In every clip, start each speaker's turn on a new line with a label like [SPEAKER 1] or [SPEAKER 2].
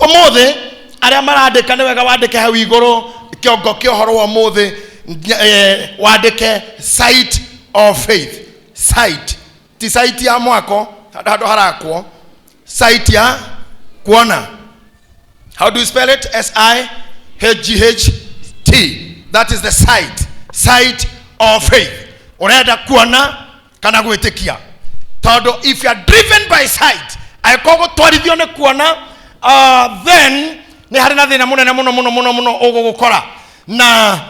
[SPEAKER 1] Ũmũthĩ arĩa marandĩka nĩ wega wandĩke hau igũrũ kĩongo kĩa ũhoro wa ũmũthĩ, wandĩke sight of faith. Sight ti sight ya mwako handũ harakwo, sight ya kuona. How do you spell it? S I H G H T. That is the sight. Sight of faith. Urenda kuona kana gwĩtĩkia. Tondũ if you are driven by sight, angĩkorwo gũtwarithio nĩ kuona, then nĩ harĩ na thĩna mũnene mũno mũno mũno mũno ũgũgũkora. Na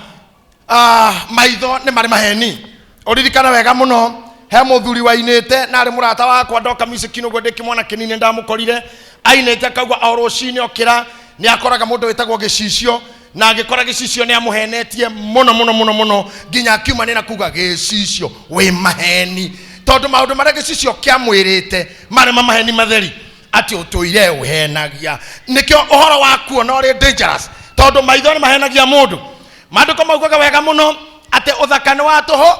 [SPEAKER 1] maitho nĩ marĩ maheni. Ũririkana wega mũno, he mũthuri wainĩte na arĩ mũrata wakwa ndoka music ũguo ndĩ kĩmwana kĩnini ndamũkorire ainĩte akauga o rũcinĩ okĩra nĩ akoraga mũndũ wĩtagwo gĩcicio, na agĩkora gĩcicio nĩ amũhenetie mũno mũno mũno mũno nginya akiuma nĩ na kuga gĩcicio wĩ maheni, tondũ maũndũ marĩa gĩcicio kĩamwĩrĩte marĩ ma maheni matheri, atĩ ũtũire ũhenagia. Nĩkĩo ũhoro wa kuona ũrĩ dangerous, tondũ maitho nĩ mahenagia mũndũ. Maandĩko maugaga wega mũno atĩ ũthaka nĩ wa tũhũ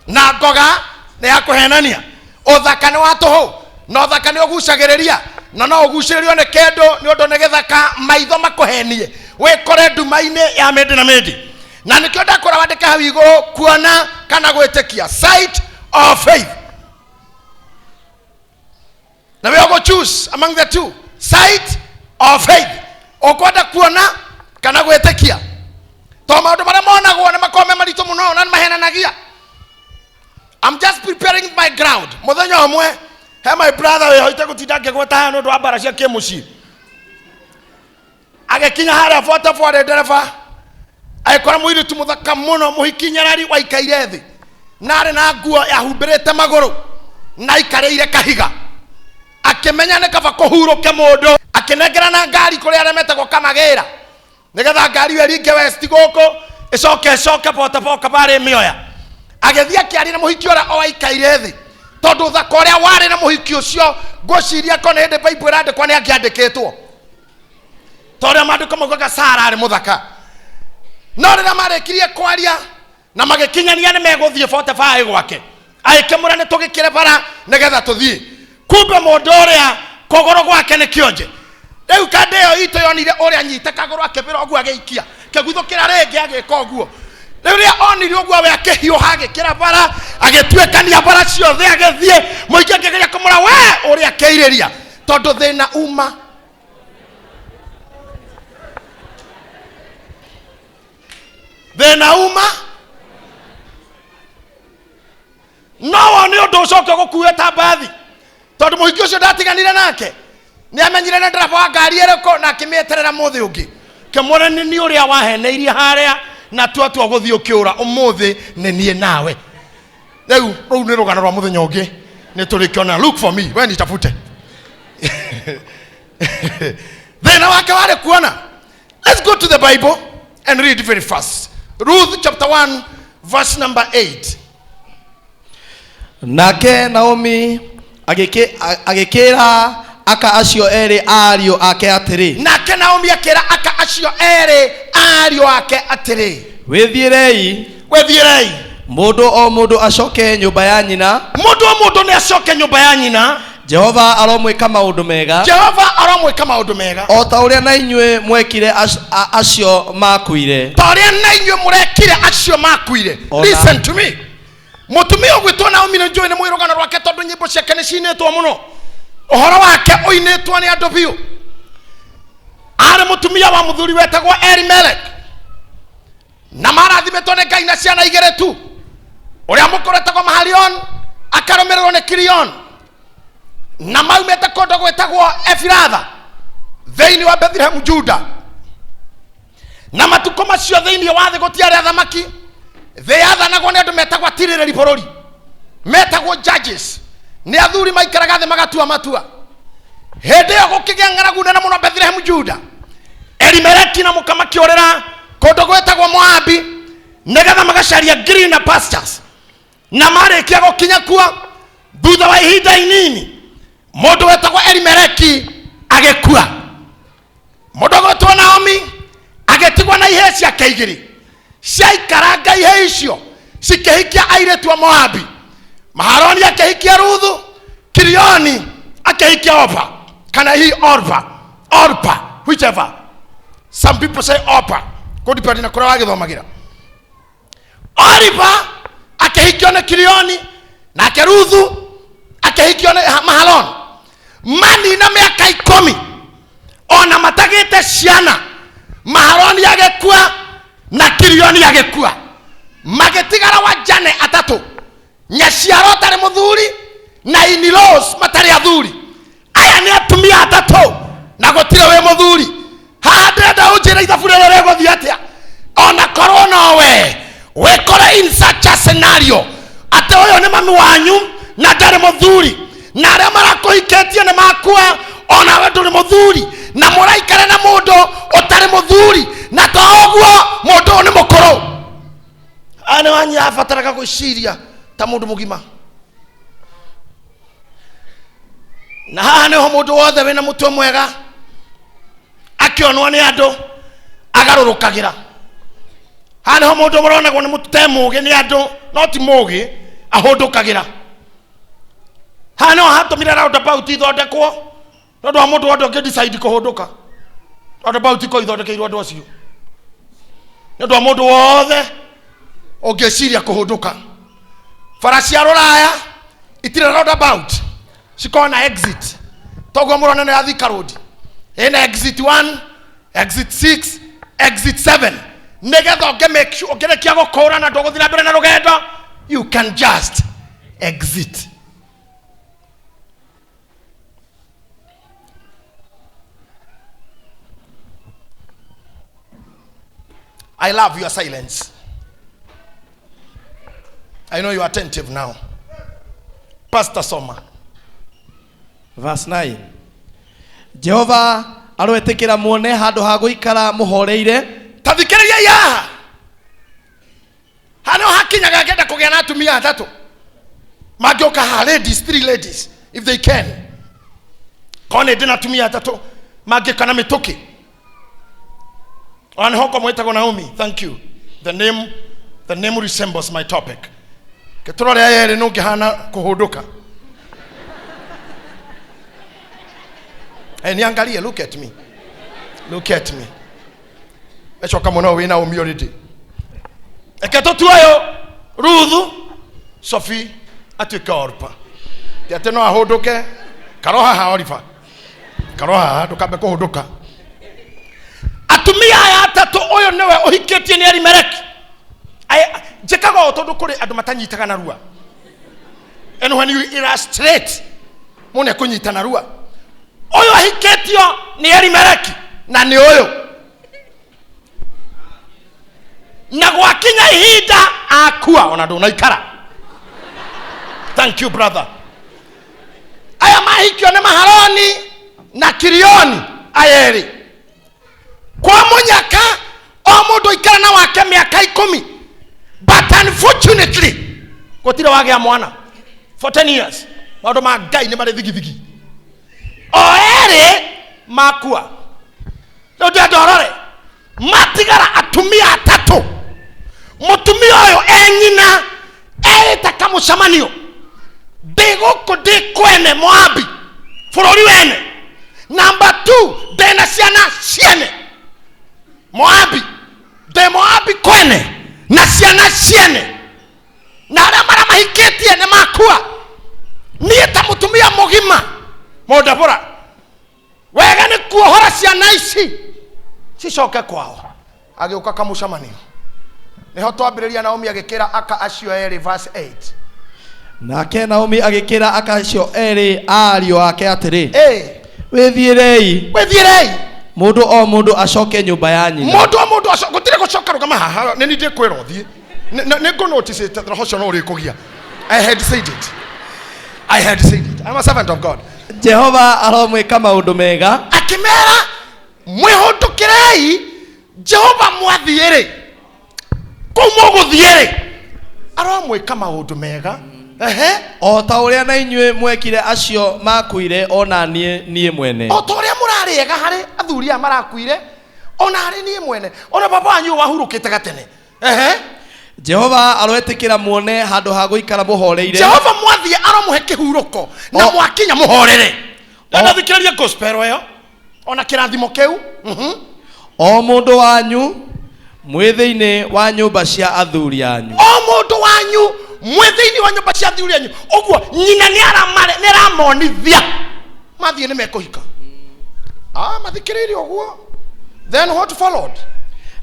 [SPEAKER 1] na ngoga nĩ ya kũhenania. Ũthaka nĩ wa tũhũ na ũthaka nĩ ũgucagĩrĩria, na no ũgucĩrĩrio nĩ kĩndũ nĩ ũndũ nĩ gĩthaka, maitho makũhenie wĩkore nduma-inĩ ya mĩndĩ na mĩndĩ. Na nĩkĩo ndakũra wandĩke hau igũrũ kuona kana gwĩtĩkia, sight of faith. Na we ũgũ choose among the two, sight or faith. Ũkwenda kuona kana gwĩtĩkia? To maũndũ marĩa monagwo nĩ makoragwo me maritũ mũno na nĩ mahenanagia. I'm just preparing my ground. Mũthenya ũmwe he my brother wĩhoite gũtinda ngĩgweta haha nĩ ũndũ wa mbara cia kĩmũciĩ, agĩkinya harĩa botaboa arĩ ndereba, agĩkora mũirĩtu mũthaka mũno mũhiki nyarari waikaire thĩ na arĩ na nguo yahumbĩrĩte magũrũ na aikarĩire kahiga. Akĩmenya nĩ kaba kũhurũke mũndũ, akĩnengerana ngari kũrĩ arĩa metagwo kamagĩra nĩgetha ngari ĩyo ĩringe west gũkũ ĩcoke ĩcoke botaboa kaba arĩ mĩoya. Agĩthiĩ akĩaria na mũhiki ũrĩa o aikaire thĩ, tondũ ũthaka ũrĩa warĩ na mũhiki ũcio ngwĩciria ko nĩ hĩndĩ Bible ĩrandĩkwo nĩ angĩandĩkĩtwo, ta ũrĩa maandĩko maugaga Sara arĩ mũthaka. No rĩrĩa marĩkirie kwaria na magĩkinyania nĩ megũthiĩ 45 gwake, agĩkĩmũra nĩ tũgĩkĩre bara nĩgetha tũthiĩ. Kumbe mũndũ ũrĩa kũgũrũ gwake nĩ kĩonje. Rĩu kandĩ ĩyo itũ yonire ũrĩa anyite kagũrũ akĩbĩra ũguo, agĩikia kĩguthũkĩra rĩngĩ agĩka ũguo. Rĩu rĩrĩa onire ũguo we akĩhiũha agĩkĩra bara, agĩtuĩkania bara ciothe agĩthiĩ. Mũingĩ akĩgeria kũmũra we ũrĩa akĩirĩria, tondũ thĩna uma thĩna uma no wone ũndũ ũcoke ũgũkue ta mbathi, tondũ mũhiki ũcio ndatiganire nake, nĩ amenyire nĩ ndereba wa ngari ĩrĩkũ na akĩmĩeterera mũthĩ ũngĩ kĩmwĩre nĩ niĩ ũrĩa waheneirie harĩa na tua gũthiĩ ũkĩũra, ũmũthĩ nĩ niĩ nawe. Rĩu rũu nĩ rũgano rwa mũthenya ũngĩ, nĩ tũrĩkĩona. Look for me, we nitafute. Thĩna wake warĩ kuona. Let's go to the Bible and read very fast. Ruth chapter 1 verse number 8.
[SPEAKER 2] Nake Naomi agĩkĩra aka acio erĩ a ariũ ake atĩrĩ,
[SPEAKER 1] Nake Naomi akĩra aka acio erĩ ariũ ake atĩrĩ,
[SPEAKER 2] wĩthiĩrei,
[SPEAKER 1] wĩthiĩrei,
[SPEAKER 2] mũndũ o mũndũ acoke nyũmba ya nyina.
[SPEAKER 1] Mũndũ o mũndũ nĩ acoke nyũmba ya nyina.
[SPEAKER 2] Jehova aromwĩka maũndũ mega,
[SPEAKER 1] Jehova aromwĩka maũndũ mega,
[SPEAKER 2] o ta ũrĩa na inyuĩ mwekire acio makuire.
[SPEAKER 1] Ta ũrĩa na inyuĩ mũrekire acio makuire. Listen to me. Mũtumia ũgwĩtwo Naomi nĩ njũĩ nĩ mũĩ rũgano rwake, tondũ nyĩmbo ciake nĩ cinĩtwo mũno, ũhoro wake ũinĩtwo nĩ andũ biũ. Arĩ mũtumia wa mũthuri wetagwo Elimelech, na marathimĩtwo nĩ Ngai na ciana igĩrĩ tu, ũrĩa mũkũrũ etagwo Mahalion akarũmĩrĩrwo nĩ Kilion, na maumĩte kũndũ gwĩtagwo Efiratha thĩinĩ wa Bethlehem Juda. Na matukũ macio thĩinĩ wa thĩ gũtiarĩ athamaki, thĩ yathanagwo nĩ andũ metagwo atirĩrĩri bũrũri, metagwo judges, nĩ athuri maikaraga thĩ magatua matua. Hĩndĩ ĩyo gũkĩgĩa ng'aragu nene mũno Bethlehem Juda. Elimeleki na mũka makĩũrĩra kũndũ gwĩtagwo Moabi nĩgetha magacaria greener pastures, na marĩkia gũkinya kuo thutha wa ihinda inini mũndũ wetagwo Elimeleki agĩkua. Mũndũ ũgwĩtwo Naomi agĩtigwo na ihĩĩ ciake igĩrĩ, ciaikaranga ihĩĩ icio cikĩhikia airĩtu a Moabi. Maharoni akĩhikia Ruthu, Kilioni akĩhikia Opa, kana hihi Orpa. Orpa, whichever. Some people say Orpa, kũdepend na kũrĩa wagĩthomagĩra. Oripa akĩhikio nĩ Kilioni, nake Ruthu akĩhikio nĩ Mahalon. Manina mĩaka 10 ona matagĩte ciana, Mahaloni agĩkua na Kilioni agĩkua, magĩtigara wajane atatũ, nyaciaro ũtarĩ mũthuri na in-laws matarĩ athuri. Aya nĩ atumia atatũ na gũtirĩ wĩ mũthuri. Haha ndĩrenda ũnjĩre ithabu rĩrĩ rĩgũthiĩ atĩa, ona korwo nowe wĩkore in such a scenario atĩ ũyũ nĩ mami wanyu na ndarĩ mũthuri, na arĩa marakũhikĩtie nĩ makua, onawe ndũrĩ mũthuri, na mũraikara na mũndũ ũtarĩ mũthuri, na to ũguo mũndũ ũyũ nĩ mũkũrũ. Aya nĩ wanyu abataraga gwĩciria ta mũndũ mũgima. Na haha nĩho mũndũ wothe wĩna mũtwe mwega akĩonwo nĩ andũ agarũrũkagĩra. Haha nĩho mũndũ ũronagwo nĩ mũte mũgĩ nĩ andũ no ti mũgĩ ahũndũkagĩra. Haha nĩho hatũmire roundabout ithondekwo nĩ ũndũ wa mũndũ wothe ũngĩ decide kũhũndũka. Roundabout ko ithondekeirwo andũ acio nĩ ũndũ wa mũndũ wothe ũngĩciria kũhũndũka. Bara cia rũraya itirĩ roundabout, cikoragwo na exit. Toguo mũrona nĩ ya Thika Road ĩna exit 1, exit 6, exit 7, nĩgetha ũngĩ make sure ũngĩrĩkia gũkũra na ndũgũthiĩ na mbere na rũgendo, you can just exit. I love your silence. I know you are attentive now. Pastor Soma.
[SPEAKER 2] Verse 9. Jehova aroetĩkĩra muone handũ ha gũikara mũhoreire.
[SPEAKER 1] Ta thikĩrĩria haha. Haha nĩho hakinyaga ngenda kũgĩa na atumia atatũ. Mangĩũka haha, ladies, 3 ladies if they can. Korwo nĩ ndĩ na atumia atatũ mangĩũka na mĩtũkĩ. Ona nĩho ngomũ ĩtagwo Naomi. Thank you. The name resembles my topic. Gĩtũrore aya erĩ nũngĩhana kũhũndũka. Niangalie, look at me. Look at me. Ecoka mũno wĩ Naomi already. Reke tũtue ũyũ Ruthu, Sophie atuĩke Orpa. Ti atĩ no ahũndũke, karo haha Oliver. Karo haha ndũkambe kũhũndũka. Atumia aya atatũ, ũyũ nĩwe ũhikĩtie nĩ Elimeleki. Njĩkaga ũũ tondũ kũrĩ andũ matanyitaga narua. And when you illustrate, mũndũ nĩekũnyita narua. Ũyũ ahikĩtio nĩ Elimeleki na nĩ ũyũ. Na gwakinya ihinda akua ona ndũnaikara. Thank you brother. Aya mahikio nĩ Mahaloni na Kilioni aya erĩ. Kwa mũnyaka o mũndũ aikara na wake mĩaka 10, but unfortunately gũtirĩ wagĩa mwana for 10 years. Maũndũ ma Ngai nĩ marĩ thigithigi. O erĩ makua. Rĩu ndĩrenda ũrore matigara atumia atatũ. Mũtumia ũyũ e nyina eĩte kamũcemanio, ndĩ gũkũ ndĩ kwene Moabi bũrũri wene. Number 2, ndĩna ciana ciene Moabi, ndĩ Moabi kwene na ciana ciene, na arĩa maramahikĩtie nĩ makua. Niĩ ta mũtumia mũgima mũndabũra wega nĩ kuohora ciana ici cicoke kwao. Agĩũka kamũcemanio, nĩho twambĩrĩria. Naomi agĩkĩra aka acio erĩ, verse 8.
[SPEAKER 2] Nake Naomi agĩkĩra aka acio erĩ ariũ ake atĩrĩ,
[SPEAKER 1] Wĩthiĩrei.
[SPEAKER 2] Wĩthiĩrei. Mũndũ o mũndũ acoke nyũmba ya nyina.
[SPEAKER 1] Mũndũ o mũndũ acoke, gũtirĩ gũcoka. Rũgama haha, nĩ niĩ ndĩkwĩra ũthiĩ. Nĩ ngũ notice roho ũcio no ũrĩkũgia. I had said it. I had said it. I'm a servant of God.
[SPEAKER 2] Jehova aromwĩka maũndũ mega.
[SPEAKER 1] Akĩmera mwĩhũndũkĩrei, Jehova mwathiĩ-rĩ, kũu mũgũthiĩ-rĩ, aromwĩka maũndũ mega. Ehe.
[SPEAKER 2] O ta ũrĩa na inyuĩ mwekire acio makuire, ona niĩ mwene.
[SPEAKER 1] O ta ũrĩa mũrarĩ ega harĩ athuri aya marakuire, ona harĩ niĩ mwene, ona baba wanyu wahurũkĩte gatene. Ehe.
[SPEAKER 2] Jehova aroetĩkĩra muone handũ ha gũikara mũhoreire.
[SPEAKER 1] Jehova mwathiĩ aromũhe kĩhurũko na mwakinya mũhorere. Ndathikĩrĩria gospel ĩyo. Ona kĩrathimo kĩu.
[SPEAKER 2] O mũndũ wanyu mwĩ thĩinĩ wa nyũmba cia athuri anyu.
[SPEAKER 1] O mũndũ wanyu mwĩ thĩinĩ wa nyũmba cia athuri anyu. Ũguo nyina nĩ aramonithia mathiĩ nĩ mekũhika. Mathikĩrĩirie ũguo. Then what followed?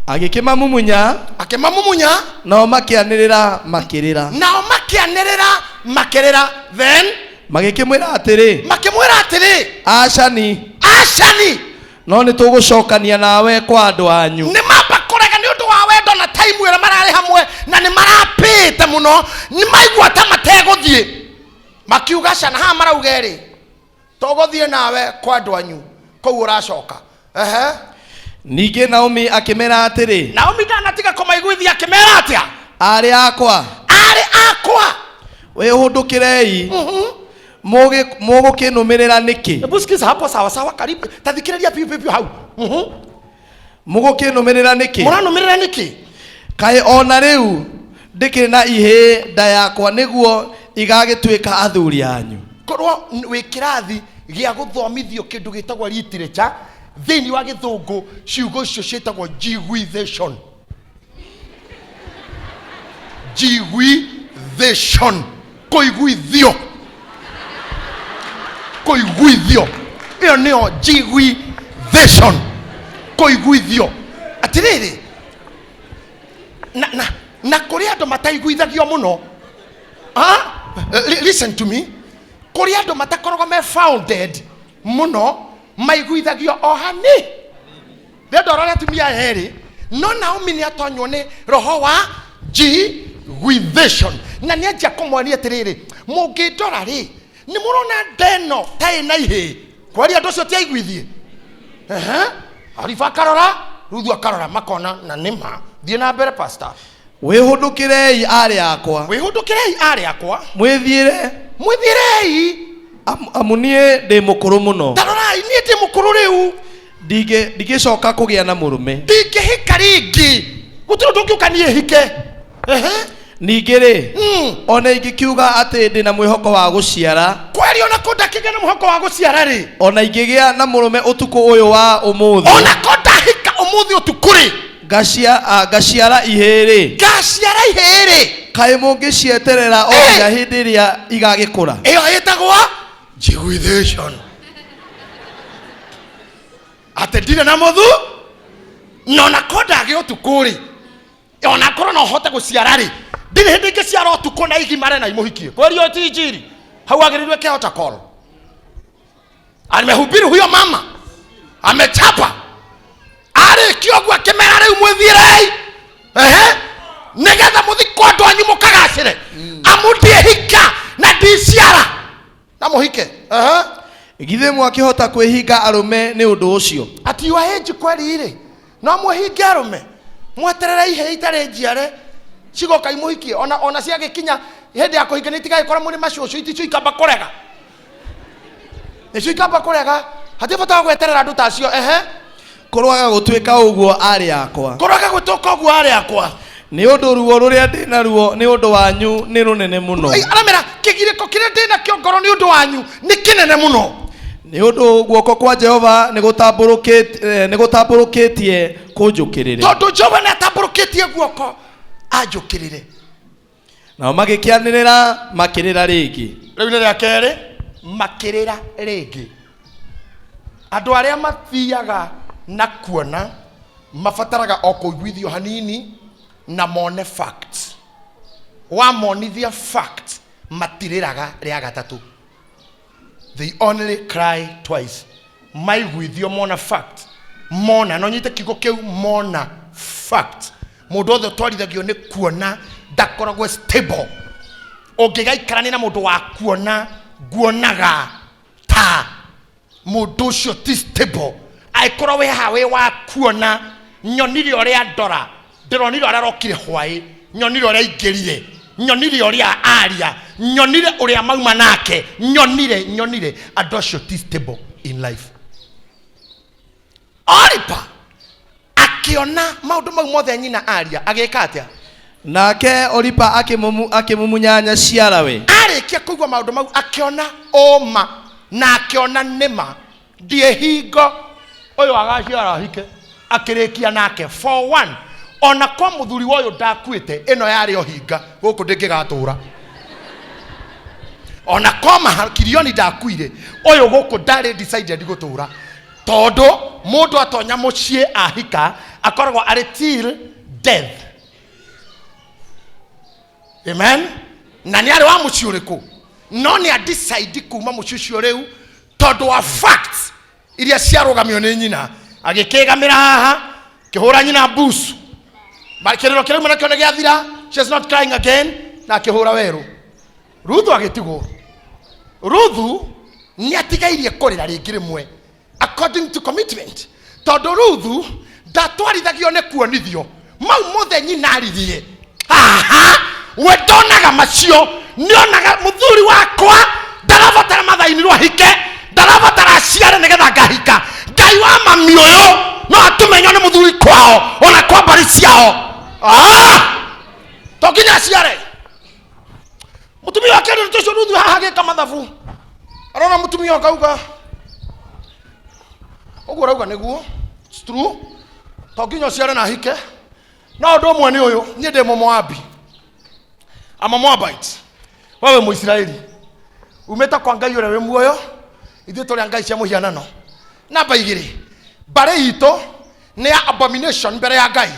[SPEAKER 2] Agĩkĩmamumunya.
[SPEAKER 1] Akĩmamumunya.
[SPEAKER 2] Nao makĩanĩrĩra makĩrĩra.
[SPEAKER 1] Nao makĩanĩrĩra makĩrĩra. Then
[SPEAKER 2] magĩkĩmwĩra atĩrĩ.
[SPEAKER 1] Makĩmwĩra atĩrĩ.
[SPEAKER 2] Acani.
[SPEAKER 1] Acani.
[SPEAKER 2] No nĩ tũgũcokania nawe kwa andũ anyu.
[SPEAKER 1] Nĩ mamba kũrega nĩ ũndũ wa wendo na time ĩrĩa mararĩ hamwe na nĩ marapĩte mũno, nĩ maigua ta mategũthiĩ. Makiuga cana haha marauga ĩrĩ tũgũthiĩ nawe kwa andũ anyu kũu ũracoka. Ehe.
[SPEAKER 2] Ningĩ Naomi akĩmera atĩrĩ.
[SPEAKER 1] Naomi ndanatiga kũmaiguithia akĩmera atĩa?
[SPEAKER 2] Arĩ akwa.
[SPEAKER 1] Arĩ akwa.
[SPEAKER 2] Wĩhũndũkĩrei. Mũgũkĩnũmĩrĩra nĩkĩ?
[SPEAKER 1] Hebu sikiza hapo sawa sawa, karibu tathikĩrĩria piu piu piu hau.
[SPEAKER 2] Mũgũkĩnũmĩrĩra nĩkĩ?
[SPEAKER 1] Mũranũmĩrĩra nĩkĩ?
[SPEAKER 2] Kaĩ ona rĩu ndĩkĩrĩ na ihĩĩ nda yakwa nĩguo igagĩtuĩka athuri anyu.
[SPEAKER 1] Korwo wĩ kĩrathi gĩa gũthomithio kĩndũ gĩtagwo literature thĩinĩ wa gĩthũngũ, ciugo icio ciĩtagwo jiguithation. Jiguithation, kũiguithio, kũiguithio, ĩyo nĩyo jiguithation, kũiguithio. Atĩrĩrĩ, na kũrĩ andũ mataiguithagio mũno. Listen to me. Kũrĩ andũ matakoragwo me founded mũno, maiguithagio o hani. Ndĩrenda ũrore atumia aya erĩ, no Naomi nĩ atonywo nĩ roho wa jiguithation na nĩ anjia kũmwonia atĩrĩrĩ, mũngĩndora rĩ, nĩ mũrona ndeno ta ĩna ihĩĩ. Kwaria andũ acio ti aiguithie. Ehe. Arifa akarora, Ruthu akarora, makona na nĩma. Thiĩ na mbere pastor.
[SPEAKER 2] Wĩhũndũkĩrei arĩ akwa.
[SPEAKER 1] Wĩhũndũkĩrei arĩ akwa.
[SPEAKER 2] Mwĩthiĩre.
[SPEAKER 1] Mwĩthiĩrei.
[SPEAKER 2] Amu niĩ ndĩ mũkũrũ mũno.
[SPEAKER 1] Tarorai, niĩ ndĩ mũkũrũ rĩu.
[SPEAKER 2] Ndingĩcoka kũgĩa na mũrũme.
[SPEAKER 1] Ndingĩhika rĩngĩ. Gũtirĩ ũndũ ũngĩũka niĩ hike. Ehe.
[SPEAKER 2] Ningĩ rĩ, ona ingĩkiuga atĩ ndĩ na mwĩhoko wa gũciara.
[SPEAKER 1] Kweri ona ko ndakĩgĩa na mwĩhoko wa gũciara rĩ.
[SPEAKER 2] Ona ingĩgĩa na mũrũme ũtukũ ũyũ wa ũmũthĩ.
[SPEAKER 1] Ona ko ndahika ũmũthĩ ũtukũ rĩ.
[SPEAKER 2] Ngaciara ihĩĩ rĩ.
[SPEAKER 1] Ngaciara ihĩĩ rĩ.
[SPEAKER 2] Kaĩ mũngĩcieterera o nginya hĩndĩ ĩrĩa igagĩkũra.
[SPEAKER 1] Ĩyo ĩtagwo jiguithation. Atĩ ndirĩ na mũthu, na ona ko ndagĩa ũtukũ rĩ, ona korwo no hote gũciara rĩ, ndirĩ hĩndĩ ingĩciara ũtukũ na igimare na imũhikie. Kweri ti injiri. Hau agĩrĩirwo eke altar call. Amehubiri huyo mama, amechapa. Arĩkia ũguo akĩmera rĩu mwĩthiĩrei. Ehe. Nĩgetha mũthiĩ kwa andũ anyu mũkagacĩre. Amu ndiĩhika na ndiciara. Na mũhike. Ehe.
[SPEAKER 2] Githĩ mwakĩhota kwĩhinga arũme nĩ ũndũ ũcio?
[SPEAKER 1] Ati your age kweri rĩ, no mwĩhinge arũme. Mweterere ihĩĩ itarĩ njiare cigoka imũhikie. Ona ciagĩkinya hĩndĩ ya kũhinga nĩ itigagĩkora mũrĩ macũcũ, iticio ikamba kũrega. Nĩcio ikamba kũrega. Hatirĩ bata wa gweterera andũ ta acio. Ehe.
[SPEAKER 2] Kũroaga gũtuĩka ũguo arĩ akwa.
[SPEAKER 1] Kũroaga gũtuĩka ũguo arĩ akwa.
[SPEAKER 2] Nĩ ũndũ ruo rũrĩa ndĩ naruo nĩ ũndũ wanyu nĩ rũnene mũno.
[SPEAKER 1] Ai, aramera kĩgirĩko kĩrĩa ndĩ nakĩo ngoro nĩ ũndũ wanyu nĩ kĩnene mũno.
[SPEAKER 2] Nĩ ũndũ guoko kwa Jehova nĩ gũtambũrũkĩtie kũnjũkĩrĩre.
[SPEAKER 1] Tondũ Jehova nĩ atambũrũkĩtie guoko anjũkĩrĩre.
[SPEAKER 2] Nao magĩkĩanĩrĩra makĩrĩra rĩngĩ.
[SPEAKER 1] Rĩu nĩ rĩa kerĩ, makĩrĩra rĩngĩ. Andũ arĩa mathiaga na kuona mabataraga o kũiguithio hanini na mone facts. Wamonithia facts matirĩraga rĩa gatatũ. They only cry twice. Maiguithio mona fact, mona, no nyite kiugo kĩu, mona fact. Mũndũ othe ũtwarithagio nĩ kuona ndakoragwo stable. Ũngĩgaikarania na mũndũ wa kuona, nguonaga ta mũndũ ũcio ti stable. Angĩkorwo wĩ haha wĩ wa kuona, nyonire ũrĩa ndora, ndĩronire ũrĩa arokire hwaĩ, nyonire ũrĩa aingĩrire, nyonire ũrĩa aria, nyonire ũrĩa mauma nake, nyonire andũ acio ti stable in life. Oripa akĩona maũndũ mau mothe nyina aria, agĩka atĩa?
[SPEAKER 2] Nake Oripa akĩmumunya nyaciarawe.
[SPEAKER 1] Arĩkia kũigua maũndũ mau akĩona ũma na akĩona nĩma, ndiĩ hingo Ũyũ agaciara ahike. Akĩrĩkia nake for one. Ona kwa mũthuri wa ũyũ ndakuĩte, ĩno yarĩ ohinga gũkũ ndĩngĩgatũra. Ona kwa Kirioni ndakuire, ũyũ gũkũ ndarĩ decided gũtũra, tondũ mũndũ atonya mũciĩ ahika akoragwo arĩ till death. Amen. Na nĩ arĩ wa mũciĩ ũrĩkũ, no nĩ a decide kuma mũciĩ ũcio rĩu tondũ wa facts iria ciarũgamio nĩ nyina. Agĩkĩgamĩra haha, kĩhũra nyina busu, kĩrĩro kĩrauma nakĩo nĩ gĩathira. She is not crying again. Na akĩhũra werũ. Ruthu agĩtigwo. Ruthu nĩ atigairie kũrĩra rĩngĩ rĩmwe according to commitment, tondũ Ruthu ndatwarithagio nĩ kuonithio mau mothe nyina aririe haha. We ndonaga macio, nĩonaga mũthuri wakwa ndarabatara mathainirwo ahike, ndarabatara aciare nĩgetha ngahika. Ngai wa mami ũyũ no atũmenywo nĩ mũthuri kwao ona kwa mbarĩ ciao. Ah! To nginya aciare. Mũtumia wake nĩ ũcio Ruthu haha agĩka mathabu, arona mũtumia akauga ũguo ũrauga nĩguo. It's true, to nginya ũciare na hike. No ũndũ ũmwe nĩ ũyũ, niĩ ndĩ Mũmoabi. I'm a Moabite. Wewe Mũisiraeli umĩte kwa Ngai ũrĩa wĩ muoyo, ithuĩ tũrĩ a ngai cia mũhianano. Namba igĩrĩ, mbarĩ itũ nĩ ya abomination mbere ya Ngai,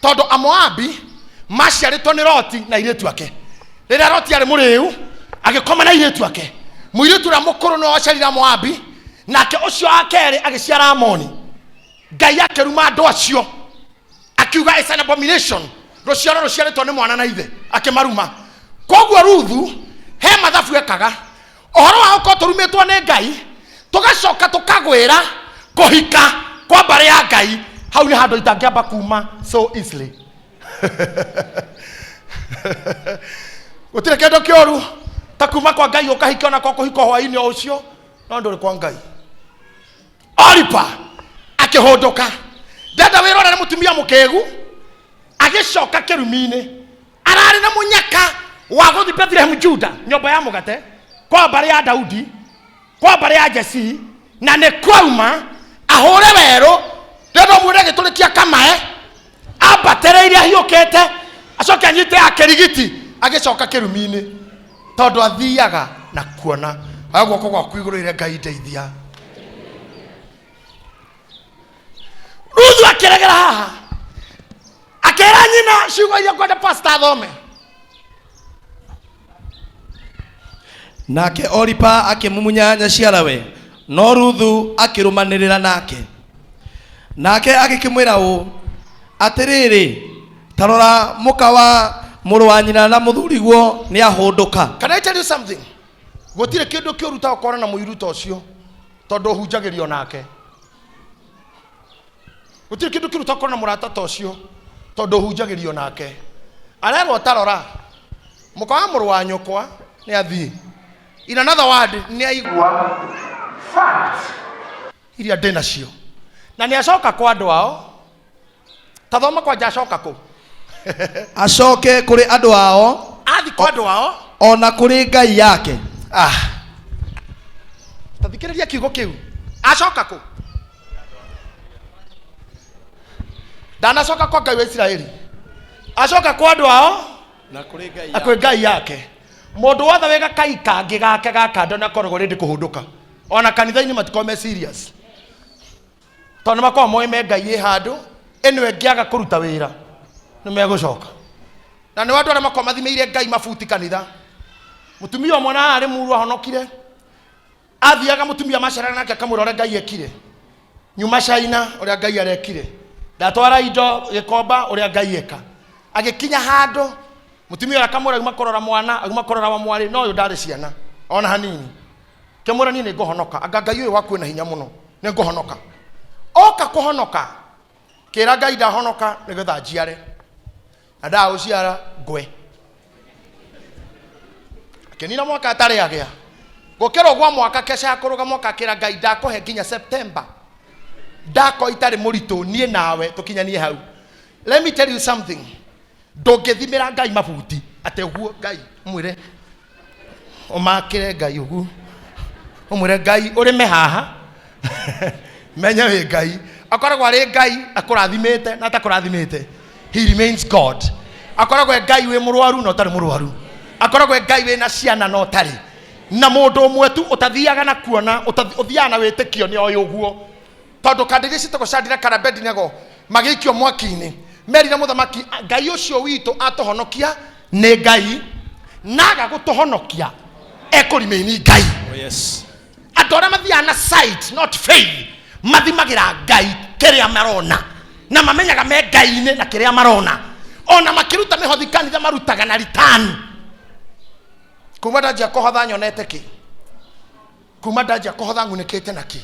[SPEAKER 1] tondũ Amoabi maciarĩtwo nĩ Loti na airĩtu ake. Rĩrĩa Loti arĩ mũrĩu, agĩkoma na airĩtu ake. Mũirĩtu ũrĩa mũkũrũ nĩwe waciarire Amoabi, nake ũcio wa kerĩ agĩciara Amoni. Ngai akĩruma andũ acio, akiuga it's an abomination, rũciaro rũciarĩtwo nĩ mwana na ithe, akĩmaruma. Koguo Ruthu he mathabu ekaga ũhoro wa gũkorwo tũrumĩtwo nĩ Ngai, tũgacoka tũkagwĩra kũhika kwa mbarĩ ya Ngai. Hau nĩ handũ itangĩamba kuma so easily. Gũtirĩ kĩndũ kĩũru ta kuma kwa Ngai ũkahika, ona kwa kũhika hwainĩ o ũcio, no ndũrĩ kwa Ngai. Oripa akĩhũndũka, ndenda wĩrorere mũtumia mũkĩgu agĩcoka kĩrumi-inĩ. Ararĩ na mũnyaka wa gũthiĩ Bethlehem Juda, nyũmba ya mũgate, kwa mbarĩ ya Daudi, kwa mbarĩ ya Jesii, na nĩ kwauma ahũre werũ. Ndenda ũmwĩre agĩtũrĩkia kamae ambatĩrĩire ahiũkĩte, acoke anyite ya kĩrigiti agĩcoka kĩrumi-inĩ, tondũ athiaga na kuona. Oya guoko gwaku igũrũ ĩre Ngai ndeithia. Ruthu akĩregera haha, akĩra nyina ciugo iria kwenda pastor athome.
[SPEAKER 2] Nake Oripa akĩmumunya nyaciarawe, no Ruthu akĩrũmanĩrĩra nake. Nake agĩkĩmwĩra ũũ, atĩrĩrĩ, ta rora, mũka wa mũrũ wa nyina na mũthuriguo nĩ ahũndũka.
[SPEAKER 1] Can I tell you something? Gũtirĩ kĩndũ kĩũru ta gũkorwo na mũiru ta ũcio, tondũ ũhunjagĩrio nake. Gũtirĩ kĩndũ kĩũru ta gũkorwo na mũrata ta ũcio, tondũ ũhunjagĩrio nake. Arerwo tarora, mũka wa mũrũ wa nyũkwa nĩ athiĩ. In another word, nĩ aigua fact iria ndĩ nacio, na nĩ acoka kwa andũ ao. Tathoma kwanja, acoka kũ?
[SPEAKER 2] Acoke kũrĩ andũ ao.
[SPEAKER 1] Athi kwa andũ ao
[SPEAKER 2] ona kũrĩ ngai yake.
[SPEAKER 1] Ah, tathikĩrĩria kiugo kĩu. Acoka kũ? Ndanacoka kwa Ngai wa Isiraeli, acoka kwa andũ ao
[SPEAKER 2] na kũrĩ ngai
[SPEAKER 1] na kwĩ ngai yake. Mũndũ wothe wĩ gakai kangĩ gake ga kando na akoragwo rĩndĩ kũhũndũka, ona kanitha-inĩ matikorwo me serious, tondũ nĩ makoragwo moĩ me ngai ĩ handũ ĩno ĩngĩaga kũruta wĩra nĩ megũcoka. Na nĩ andũ arĩa makoragwo mathimĩire ngai mabuti kanitha. Mũtumia ũmwe na arĩ muru ahonokire, athiaga mũtumia maceraga nake akamwĩra ũrĩa Ngai ekire, nyuma China, ũrĩa Ngai arekire, ndatwara indo gĩkomba, ũrĩa Ngai eka. Agĩkinya handũ mũtumia ũrĩa akamwĩra auma kũrora mwana, auma kũrora wa mwarĩ, no ũyũ ndarĩ ciana ona hanini. Kĩmwĩra, niĩ nĩ ngũhonoka, anga Ngai ũyũ waku wĩna hinya mũno, nĩ ngũhonoka. Oka kũhonoka, kĩra Ngai ndahonoka nĩgetha njiare, na ndagũciara ngwe. Akĩnina mwaka atarĩ agĩa. Gũkĩra ũguo mwaka keca ya kũrũga mwaka, akĩra Ngai ndakũhe nginya September, ndako itarĩ mũritũ, niĩ nawe tũkinyanie hau. Let me tell you something, ndũngĩthimĩra Ngai mabuti atĩ ũguo. Ngai ũmwĩre ũmakĩre Ngai ũguo, ũmwĩre Ngai ũrĩme haha. Menye wĩ Ngai. Akoragwo arĩ Ngai akũrathimĩte na atakũrathimĩte. He remains God. Akoragwo e Ngai wĩ mũrwaru na ũtarĩ mũrwaru. Akoragwo e Ngai wĩna ciana na ũtarĩ. Na mũndũ ũmwe tu ũtathiaga na kuona, ũthiaga na wĩtĩkio nĩ oĩ ũguo. Tondũ kandĩ iria ciĩtagwo Shadraka na Abednego magĩikio mwaki-inĩ, merire mũthamaki, Ngai ũcio witũ atũhonokia nĩ Ngai, na aga gũtũhonokia ekũrimaini Ngai.
[SPEAKER 2] Oh, yes.
[SPEAKER 1] Andũ arĩa mathiaga na sight not faith mathimagĩra Ngai kĩrĩa marona na mamenyaga me Ngai-inĩ na kĩrĩa marona. Ona makĩruta mĩhothi kanitha marutaga na return. Kuma ndanjia kũhotha nyonete kĩ? Kuma ndanjia kũhotha ng'unĩkĩte na kĩ?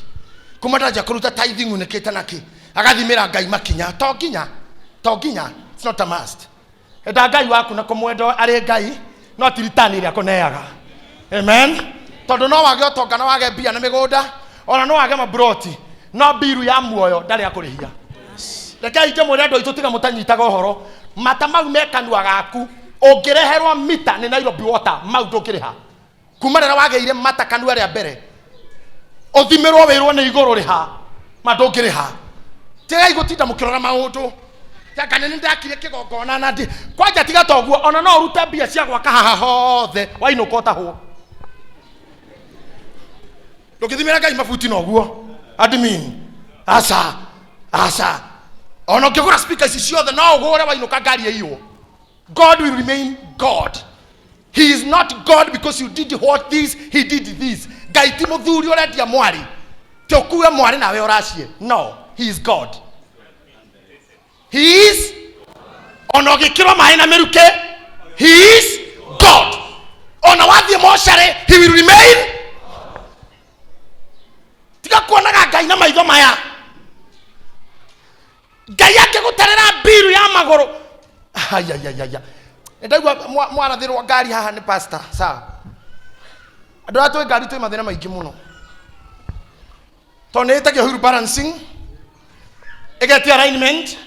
[SPEAKER 1] Kuma ndanjia kũruta tithe ng'unĩkĩte na kĩ? Agathimĩra Ngai makinya. To nginya, to nginya, it's not a must. Enda Ngai waku na kũmwenda arĩ Ngai, no ti return ĩrĩa akũneaga. Amen. Tondũ no wage ũtonga na wage mbia na mĩgũnda, ona no wage maburoti, no mbiru ya muoyo ndarĩ akũrĩhia. Rekei ndĩmwĩre andũ aitũ tiga mũtanyitaga ũhoro, mata mau me kanua gaku, ũngĩreherwo mita nĩ Nairobi Water, mau ndũngĩrĩha. Kuma rĩrĩa wagĩire mata kanua rĩa mbere, ũthimĩrwo wĩrwo nĩ igũrũ rĩha, ma ndũngĩrĩha. Tigai gũtinda mũkĩrora maũndũ. Anga nĩ ndakire kĩgongona na ndi kwanja tiga toguo, ona no ũrute mbia cia gwaka haha hothe wainũka ũtahwo. Ndũngĩthimĩra Ngai mabuti na ũguo. Admin. Aca. Aca. Ona ũngĩgũra speaker ici ciothe no ũgũre wainũka ngari ĩiywo. God will remain God. He is not God because you did what this, he did this. Ngai ti mũthuri ũrendia mwarĩ. Ti ũkue mwarĩ nawe ũracie. No, he is God. He is ona ũgĩkĩrwo maĩ na mĩrukĩ, he is God. Ona wathiĩ mocarĩ, he will remain. Tiga kuonaga Ngai na maitho maya. Ngai angĩgũtarĩra mbiru ya magũrũ. Ayayayaya. Ndaigua mwarathĩrwo ngari haha nĩ pastor. Sawa. Andũ arĩa twĩ ngari twĩ mathĩna maingĩ mũno. Tondũ nĩ ĩtagio wheel balancing, ĩgetia alignment,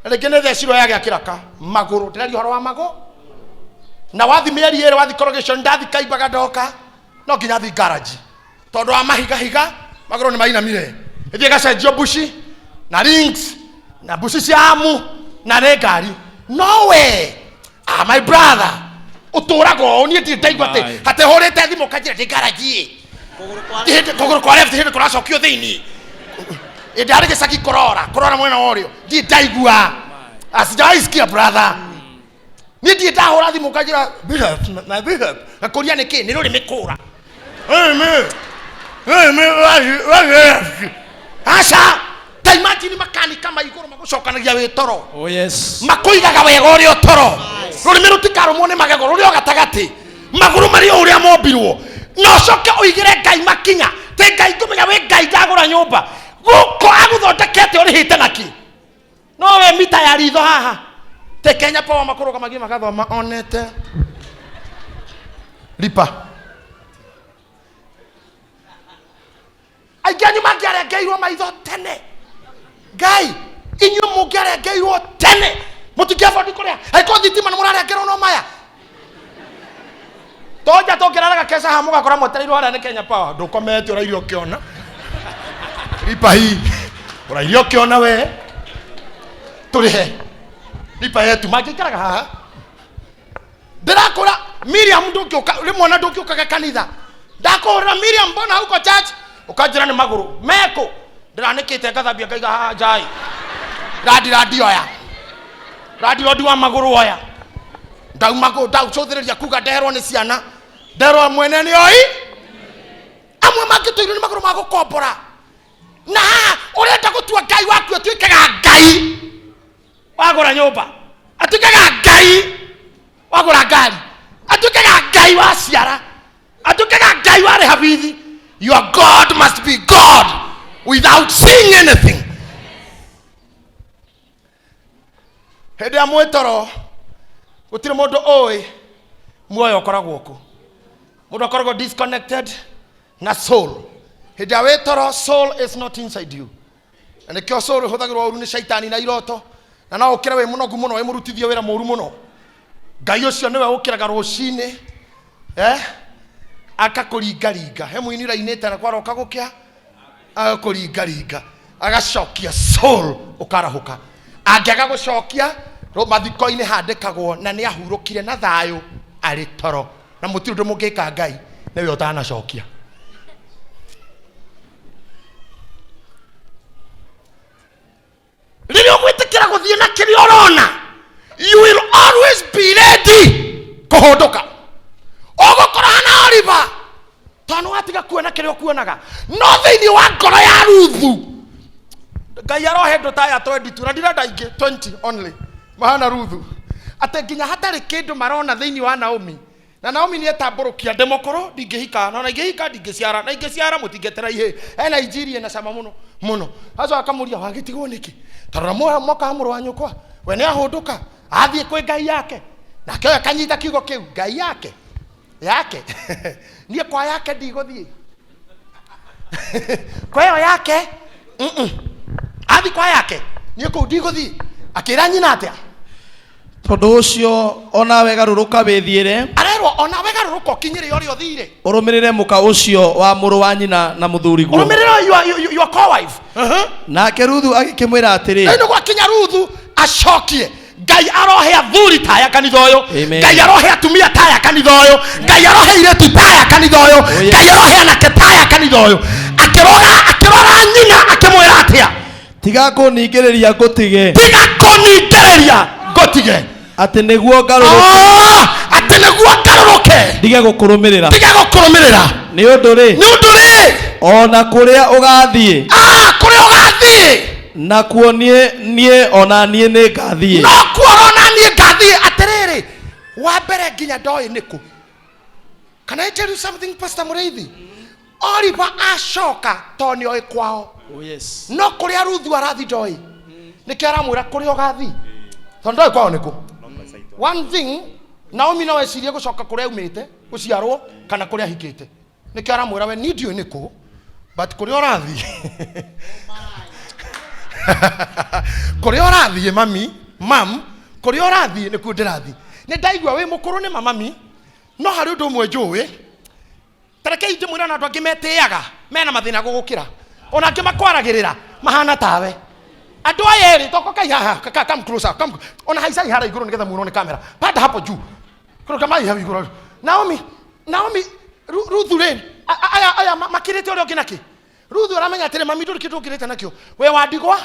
[SPEAKER 1] na rĩngĩ nĩ thecirwo yagĩa kĩraka magũrũ. Ndĩraria ũhoro wa magũrũ. Na wathi mĩeri ĩrĩ wathi corrugation ndathi kaimbaga ndoka no nginya thi garage tondũ wa mahigahiga magũrũ nĩ mainamire, ĩthiĩ ĩgacenjio mbuci na rings na mbuci cia amu na nĩ ngari. No we, my brother, ũtũraga ũũ. Niĩ ndirĩ ndaigua atĩ
[SPEAKER 2] Aye.
[SPEAKER 1] atĩ hũrĩte thimũ kanjĩra ndĩ garage ĩ hĩndĩ kũgũrũ kwa left hĩndĩ kũracokio thĩinĩ ĩndĩ arĩ gĩcagi kũrora kũrora mwena wa ũrĩo ndirĩ ndaigua. Sijawahi sikia, brother. Niĩ ndirĩ ndahũra thimũ kanjĩra bishop na bishop ngakũria nĩkĩ nĩ rũrĩmĩ kũra. Aca, ta imagine makanika ma igũrũ magũcokanagia wĩ toro.
[SPEAKER 2] Oh, yes.
[SPEAKER 1] Makũigaga wega ũrĩ o toro. Rũrĩmĩ rũtikarũmwo nĩ magego, rũrĩ o gatagatĩ, magũrũ marĩ o ũrĩa mombirwo, na ũcoke ũigĩre Ngai makinya te Ngai ngũmenya wĩ Ngai ndagũra nyũmba gũkũ agũthondekete ũrĩhĩte naki no we mita ya ritho haha te Kenya Power makũrũgamagia magathoma onete lipa. Aingĩ anyu mangĩarengeirwo maitho tene, Ngai inyuĩ mũngĩarengeirwo tene mũtingĩabondi kũrĩa angĩkorwo thitima nĩ mũrarengerwo no maya tonja tũngĩraraga keca haha mũgakora mwetereirwo harĩa nĩ Kenya Power. Ndũkomete ũraire ũkĩona lipa hii, ũraire ũkĩona we tũrĩhe lipa yetu. Mangĩikaraga haha ndĩrakũra Miriam, ndũngĩũka rĩmwe ona ndũngĩũkaga kanitha. Ndakũhũrĩra Miriam, mbona huko church? Ũkanjĩra nĩ magũrũ mekũ ndĩranĩkĩte ngathambia ngaiga haha njai randi oya randi wa magũrũ oya ndauma ndaucũthĩrĩria kuga ndeherwo nĩ ciana ndeherwo mwene nĩ oi amwe mangĩtũirwo nĩ magũrũ ma gũkombora na haha ũrenda gũtua Ngai waku atuĩkaga Ngai wagũra nyũmba, atuĩkaga Ngai wagũra ngari, atuĩkaga Ngai waciara, atuĩkaga Ngai warĩha bithi. Your God must be God without seeing anything. Hĩndĩ ya mwĩtoro gũtirĩ mũndũ ũĩ muoyo ũkoragwo kũ. Mũndũ akoragwo disconnected na soul. Hĩndĩ ya wĩtoro soul is not inside you. Na nĩkĩo soul ĩhũthagĩrwo ũru nĩ shaitani na iroto, na no ũkĩre wĩ mũnogu mũno wĩ mũrutithie wĩra mũru mũno. Ngai ũcio nĩwe ũkĩraga rũcinĩ, akakũringaringa. He mũini ũrainĩte na kwaroka gũkĩa Agakũringaringa, agacokia soul, ũkarahũka. Angĩaga gũcokia, mathiko-inĩ handĩkagwo na nĩ ahurũkire na thayũ arĩ toro, na mũtirĩ ũndũ mũngĩka Ngai nĩwe ũtanacokia. Rĩrĩa ũgwĩtĩkĩra gũthiĩ na kĩrĩa ũrona, you will always be ready kũhũndũka. Ũgũkorwo hana Oliver tondũ nĩwatiga kuona kĩrĩa ũkuonaga, no thĩinĩ wa ngoro ya Ruthu, Ngai arohe andũ ta aya 22, na ndirenda ingĩ, 20 only mahana Ruthu, atĩ nginya hatarĩ kĩndũ marona thĩinĩ wa Naomi. Na Naomi nĩ etambũrũkia, ndĩ mũkũrũ, ndingĩhika, na ona ingĩhika ndingĩciara, na ingĩciara mũtingĩetera ihĩĩ. Ena injiri ĩna cama mũno mũno. Acoka akamũria, wagĩtigwo nĩkĩ? Ta rora mwaka wa mũrũ wa nyũkwa, we nĩ ahũndũka athiĩ kwĩ Ngai yake. Nake ũyũ akanyita kiugo kĩu, Ngai yake yake, niĩ kwa yake ndigũthiĩ, kwa ĩyo yake Athiĩ kwa yake, niĩ kũu ndigũthiĩ. Akĩra nyina atĩa?
[SPEAKER 2] Tondũ ũcio o nawe garũrũka wĩthiĩre.
[SPEAKER 1] Arerwo o nawe garũrũka ũkinyĩre ũrĩa ũthire.
[SPEAKER 2] Ũrũmĩrĩre mũka ũcio wa mũrũ wa nyina na mũthuriguo.
[SPEAKER 1] Ũrũmĩrĩre your co-wife.
[SPEAKER 2] Nake Ruthu agĩkĩmwĩra atĩrĩ.
[SPEAKER 1] Rĩu nĩ gwakinya Ruthu acokie. Ngai arohe athuri taya kanitha ũyũ.
[SPEAKER 2] Amen.
[SPEAKER 1] Ngai arohe atumia taya kanitha ũyũ. Ngai arohe airĩtu taya kanitha ũyũ.
[SPEAKER 2] Oh, yes.
[SPEAKER 1] Ngai arohe anake taya kanitha ũyũ. Akĩrora, akĩrora nyina akĩmwĩra atĩa?
[SPEAKER 2] Tiga kũningĩrĩria ngũtige.
[SPEAKER 1] Tiga kũningĩrĩria ngũtige.
[SPEAKER 2] Atĩ nĩguo ngarũrũke.
[SPEAKER 1] Atĩ nĩguo ngarũrũke.
[SPEAKER 2] Ndige gũkũrũmĩrĩra.
[SPEAKER 1] Ndige gũkũrũmĩrĩra.
[SPEAKER 2] Nĩ ũndũ rĩ.
[SPEAKER 1] Nĩ ũndũ rĩ.
[SPEAKER 2] O na kũrĩa ũgathiĩ.
[SPEAKER 1] Kũrĩa ũgathiĩ.
[SPEAKER 2] Nakuo niĩ o na niĩ nĩ ngathiĩ.
[SPEAKER 1] No kuo ona niĩ ngathiĩ. Atĩrĩrĩ, wa mbere nginya ndoĩ nĩkũ. Can I tell you something, Pastor Mũrĩithi? Oliver acoka tondũ nĩ oĩ kwao.
[SPEAKER 2] Oh, yes.
[SPEAKER 1] No kũrĩa Ruthu arathiĩ ndoĩ. Nĩkĩo aramwĩra kũrĩa ũgathiĩ. Tondũ ndoĩ kwao nĩkũ. One thing, Naomi no ecirie gũcoka kũrĩa aumĩte, gũciarwo, kana kũrĩa ahikĩte. Nĩkĩo aramwĩra we niĩ ndiũĩ nĩkũ, but kũrĩa ũrathiĩ. Kũrĩa ũrathiĩ mami, mam, kũrĩa ũrathiĩ nĩkuo ndĩrathiĩ. Nĩ ndaigua wĩ mũkũrũ nĩ ma mami, no harĩ ũndũ ũmwe njũĩ. Ta rekei ndĩmwĩre ona andũ angĩ metĩaga mena mathĩna gũgũkĩra, ona angĩ makwaragĩrĩra mahana tawe. Andũ aya erĩ toko kai haha, come closer, come, ona haicai harĩa igũrũ nĩgetha muonwo nĩ kamera. Panda hapo juu. Kũrũka mai hau igũrũ. Naomi, Naomi, Ruthu rĩ, aya, aya makĩrĩte ũrĩa ũngĩ nakĩ? Ruthu aramenya atĩrĩ, mami ndũrĩ kĩndũ ũngĩrĩte nakĩo. We wa ndigwa,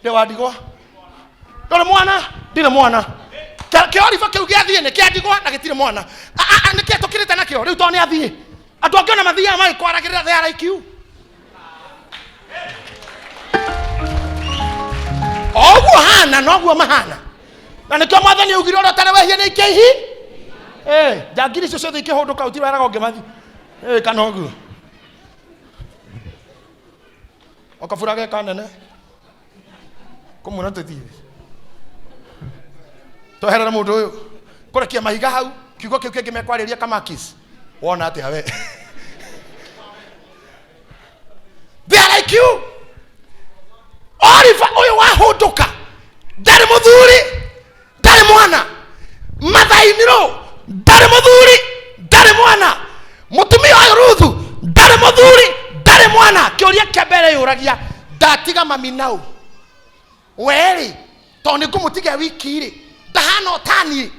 [SPEAKER 1] ndĩ wa ndigwa. Ndũrĩ mwana, ndirĩ mwana. Kĩoriba kĩu gĩathiĩ nĩ kĩa ndigwa na gĩtirĩ mwana. Nĩ kĩĩ tũkĩrĩte nakĩo? Rĩu tondũ nĩ athiĩ. Andũ angĩ ona mathiaga magĩkwaragĩrĩra, they are like you. O ũguo hana noguo mahana. Na nĩkĩo mwathani augire ũrĩa ũtarĩ wehia nĩ aikie ihi. Njangiri icio ciothe ikĩhũndũka ũtirĩ weraga ũngĩmathi. Kana ũguo. Okabura geka nene. Kũmwĩra tũthiĩ. Tweherere mũndũ ũyũ. Kũrekia mahiga hau, kiugo kĩu kĩngĩ mekwarĩria kamakis. Wona atĩa we? They are like you. Oliver ũyũ wahũndũka ndarĩ mũthuri, ndarĩ mwana. Mathainirũ ndarĩ mũthuri, ndarĩ mwana. Mũtumia ũyũ Ruthu ndarĩ mũthuri, ndarĩ mwana. Kĩũria kĩa mbere yũragia, ndatiga mami nau werĩ tondũ nĩ ngũmũtiga wiki rĩ, ndahana o ta niĩ,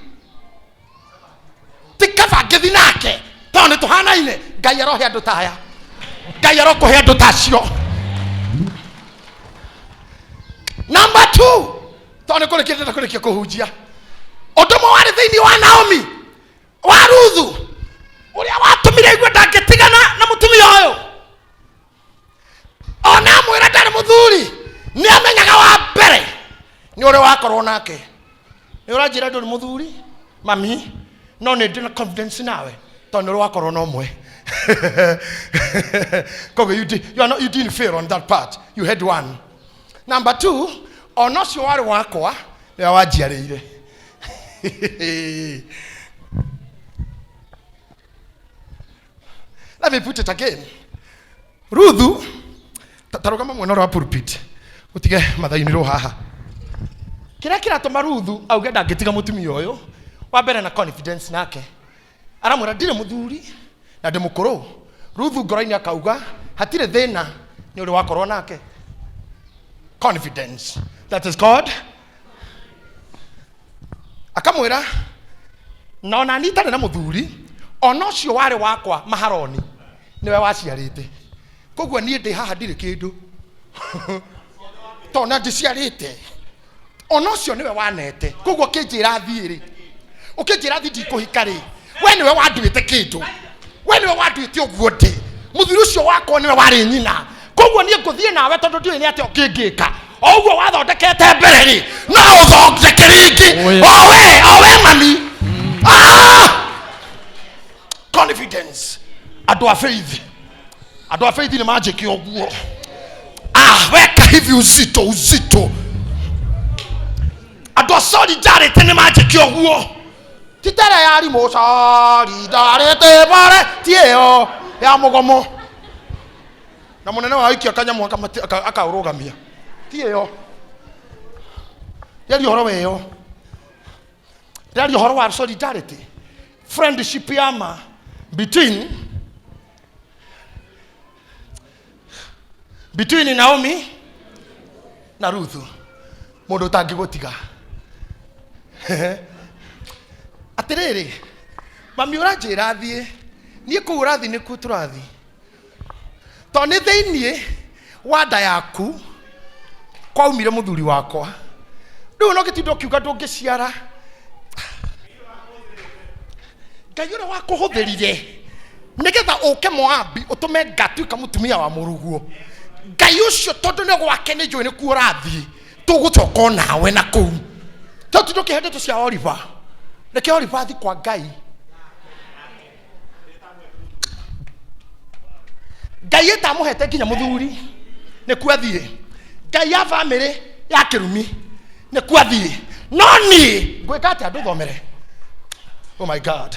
[SPEAKER 1] ti kaba ngĩthi nake tondũ nĩ tũhanaine. Ngai arohe andũ ta aya, Ngai arokũhe andũ ta acio. Number 2, tondũ nĩ kũrĩkia ndĩrenda kũrĩkia kũhunjia ũndũ ũmwe warĩ thĩinĩ wa Naomi wa Ruthu ũrĩa watũmire aigue ndangĩtigana na mũtumia ũyũ. Ona amwĩra ndarĩ mũthuri, nĩ amenyaga wa mbere nĩ ũrĩa wakorwo nake. Nĩ ũranjĩra ndũrĩ mũthuri mami, no nĩ ndĩ na confidence nawe tondũ nĩ ũrĩ wakorwo na ũmwe. Koguo you did, you are not, you didn't fail on that part, you had one. Number 2, ona ũcio warĩ wakwa nĩwe wanjiarĩire. Let me put it again. Ruthu, ta rũgama mwena ũrĩa wa pulpit, ũtige mathainirwo haha. Kĩrĩa kĩratũma Ruthu auge ndangĩtiga mũtumia ũyũ, wa mbere na confidence nake. Aramwĩra ndirĩ mũthuri na ndĩ mũkũrũ. Ruthu ngoro-inĩ akauga hatirĩ thĩna, Nĩ ũrĩ wakorwo nake. Confidence that is God. Akamwĩra, na ona niĩ itarĩ na mũthuri, ona ũcio warĩ wakwa Maharoni nĩwe waciarĩte, koguo niĩ ndĩ haha ndirĩ kĩndũ tondũ na ndiciarĩte, ona ũcio nĩwe wanete, koguo ũkĩnjĩra thiĩ rĩ, ũkĩnjĩra thiĩ ndikũhika rĩ, we nĩwe wanduĩte kĩndũ, we nĩwe wanduĩte ũguo ndĩ, mũthuri ũcio wakwa nĩwe warĩ nyina, koguo niĩ ngũthiĩ nawe tondũ ndiũĩ nĩ atĩa ũngĩngĩka. O ũguo wathondekete mbere rĩ, no ũthondeke rĩngĩ.
[SPEAKER 2] Oh, yes.
[SPEAKER 1] O we, o we mami. Ah! Confidence. Andũ a faith, andũ a faith nĩ manjĩke ũguo. Ah, weka hivi uzito uzito. Andũ a solidarity nĩ manjĩke ũguo. Ti tere ya arimũ solidarity bore, ti ĩyo ya mũgomo na mũnene wa aikia kanyamũ akaũrũgamia, ti ĩyo. Ndĩraria ũhoro wa ĩyo, ndĩraria ũhoro wa solidarity, friendship ya ma between Naomi na Ruthu, mũndũ ũtangĩgũtiga. Atĩrĩrĩ, mami, ũranjĩra thiĩ niĩ kũu ũrathiĩ nĩkuo tũrathiĩ, tondũ nĩ thĩiniĩ wa nda yaku kwaumire mũthuri wakwa. Rĩu no gĩtinda ũkiuga ndũngĩciara. Ngai ũrĩa wakũhũthĩrire nĩgetha ũke Moabi ũtũme ngatuĩka mũtumia wa mũrũguo, Ngai ũcio tondũ nĩ gwake nĩ njũĩ nĩkuo ũrathiĩ, tũgũcoka o nawe na kũu. Tondũ ndũkĩhe ndeto cia Oliver, reke Oliver athiĩ kwa Ngai. Ngai ĩtamũhete nginya mũthuri nĩkuo athiĩ, Ngai ya bamĩrĩ ya kĩrumi nĩkuo athiĩ, no niĩ ngwĩka atĩa? Ndũthomere. Oh my God.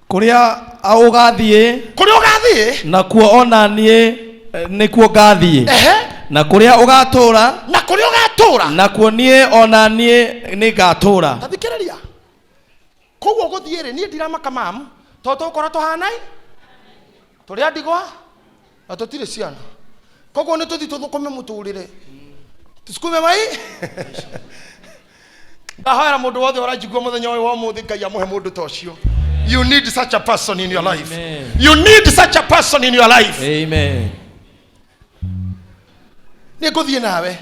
[SPEAKER 2] Kũrĩa ũgathiĩ,
[SPEAKER 1] kũrĩa ũgathiĩ,
[SPEAKER 2] nakuo ona niĩ nĩkuo ngathiĩ.
[SPEAKER 1] Ehe.
[SPEAKER 2] Na kũrĩa ũgatũũra,
[SPEAKER 1] na kũrĩa ũgatũũra,
[SPEAKER 2] nakuo niĩ ona niĩ nĩngatũũra.
[SPEAKER 1] Tathikĩrĩria, koguo gũthiĩ rĩ, niĩ ndiramaka mam, tondũ tũgũkorwo tũhanai tũrĩ a ndigwa na tũtirĩ ciana, koguo nĩ tũthiĩ tũthũkũme mũtũrĩre, tusukume mai. Ndahoera mũndũ wothe ũranjigua mũthenya ũyũ wa ũmũthĩ, Ngai amũhe mũndũ ta ũcio. You need such a person in your life.
[SPEAKER 2] Amen.
[SPEAKER 1] You need such a person in your life.
[SPEAKER 2] Amen.
[SPEAKER 1] Nĩ ngũthiĩ nawe.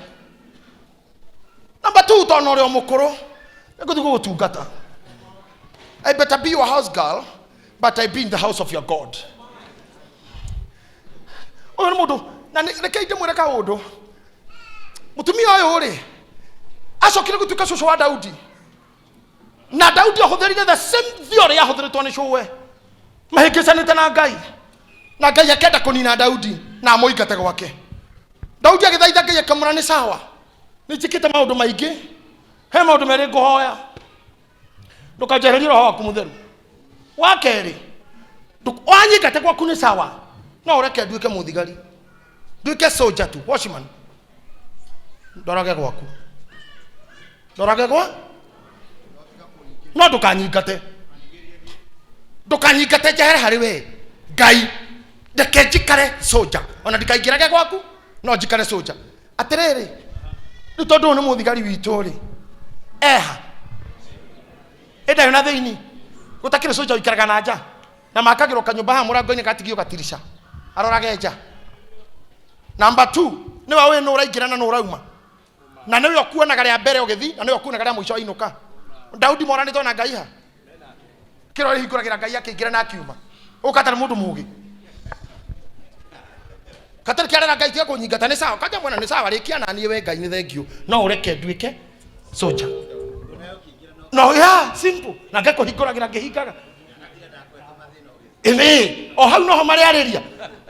[SPEAKER 1] Number 2, tondũ ũrĩ o mũkũrũ, nĩ ngũthiĩ gũgũtungata. I better be your house girl, but I be in the house of your God. Ũyũ nĩ mũndũ, na reke ndĩmwĩre kaũndũ. Mũtumia ũyũ rĩ, acokire gũtuĩka cũcũ wa Daudi, na Daudi ahũthĩrire the same theory yahũthĩrĩtwo nĩ cũwe, mahĩngĩcanĩte na Ngai, na Ngai akenda kũnina Daudi na amũingate gwake. Daudi agĩthaitha Ngai akamwĩra, nĩ sawa, nĩ njĩkĩte maũndũ maingĩ, he maũndũ merĩ ngũhoya, ndũkanjehererie roho waku mũtheru. Wa kerĩ, wanyingate gwaku nĩ sawa, no ũreke nduĩke mũthigari, nduĩke soldier tu, watchman, ndorage gwaku, ndorage gwa, no ndũkanyingate, ndũkanyingate njehere harĩ we Ngai, reke njikare soldier, ona ndikaingĩrage gwaku, no njikare soldier. Atĩrĩrĩ, rĩu tondũ ũyũ nĩ mũthigari witũ rĩ, eha ĩndayo na thĩinĩ, gũtakĩrĩ soldier ũikaraga na nja, na makagĩrwo kanyũmba haha mũrango-inĩ gatigio gatirisha arorage nja. Number 2, nĩwe ũĩ nũ ũraingĩra na nũ ũrauma, na nĩwe ũkuonaga rĩa mbere ũgĩthiĩ, na nĩwe ũkuonaga rĩa mũico wainũka. Daudi moranĩtwo na Ngai ha kĩrĩa ũrĩhingũragĩra Ngai akĩingĩra na akiuma, ũkatarĩ mũndũ mũũgĩ katarĩ kĩarera Ngai tiga kũnyingata nĩ sawa, kanja mwana nĩ sawa, rĩkia na niĩ we Ngai nĩ thengiũ, no ũreke nduĩke soja. No ya simple, na ngakũhingũragĩra ngĩhingaga ĩnĩ o hau noho marĩarĩria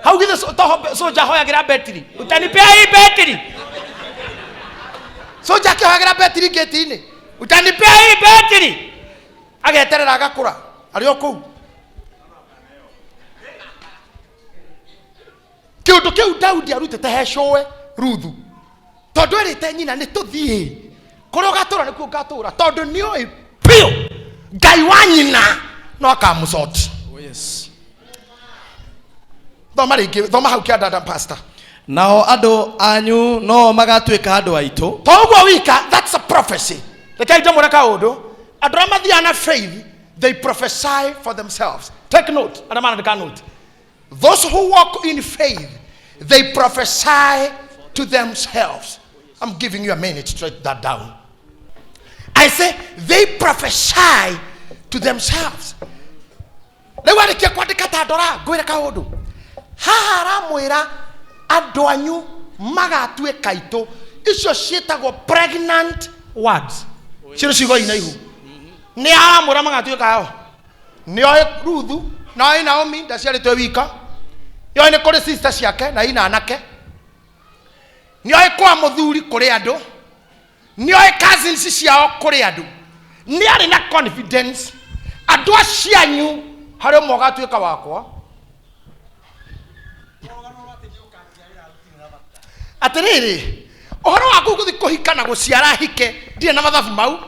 [SPEAKER 1] hau githĩ toho soja ahoyagĩra betiri, utanipea hii betiri. Soja akĩhoyagĩra betiri ngĩti-inĩ, utanipea hii betiri, ageterera agakũra arĩ o kũu. Kĩũndũ kĩu Daudi arutĩte he cũwe Ruthu, tondũ erĩte nyina nĩ tũthiĩ kũrĩa ũgatũra nĩkuo ngatũra, tondũ nĩoĩ biũ Ngai wa nyina no akamũcoti.
[SPEAKER 2] Oh, yes.
[SPEAKER 1] Thoma rĩngĩ, thoma hau kĩandanda, pastor.
[SPEAKER 2] Nao andũ anyu no magatuĩka andũ aitũ.
[SPEAKER 1] To ũguo wika, that's a prophecy. Rekei ndĩmwĩre kaũndũ, andũ arĩa mathiaga na faith, they prophesy for themselves. Take note, arĩa marandĩka note, those who walk in faith, they prophesy to themselves. I'm giving you a minute to write that down. I say they prophesy to themselves. Rĩu arĩkia kwandĩka, ta ndora ngwĩre kaũndũ haha, aramwĩra andũ anyu magatuĩka aitũ. Icio ciĩtagwo pregnant words, cio nĩ ciugo ina ihu. Nĩ aramwĩra magatuĩka ao. Nĩ oĩ Ruthu na oĩ Naomi ndaciarĩtwo wika, nĩ oĩ nĩ kũrĩ sister ciake na ina anake, nĩ oĩ kwa mũthuri kũrĩ andũ, nĩ oĩ cousins ciao kũrĩ andũ. Nĩ arĩ na confidence, andũ acio anyu harĩ ũmwe ũgatuĩka wakwa. Atĩrĩrĩ, ũhoro waku gũthiĩ kũhika na gũciara hike, ndirĩ na mathabu mau.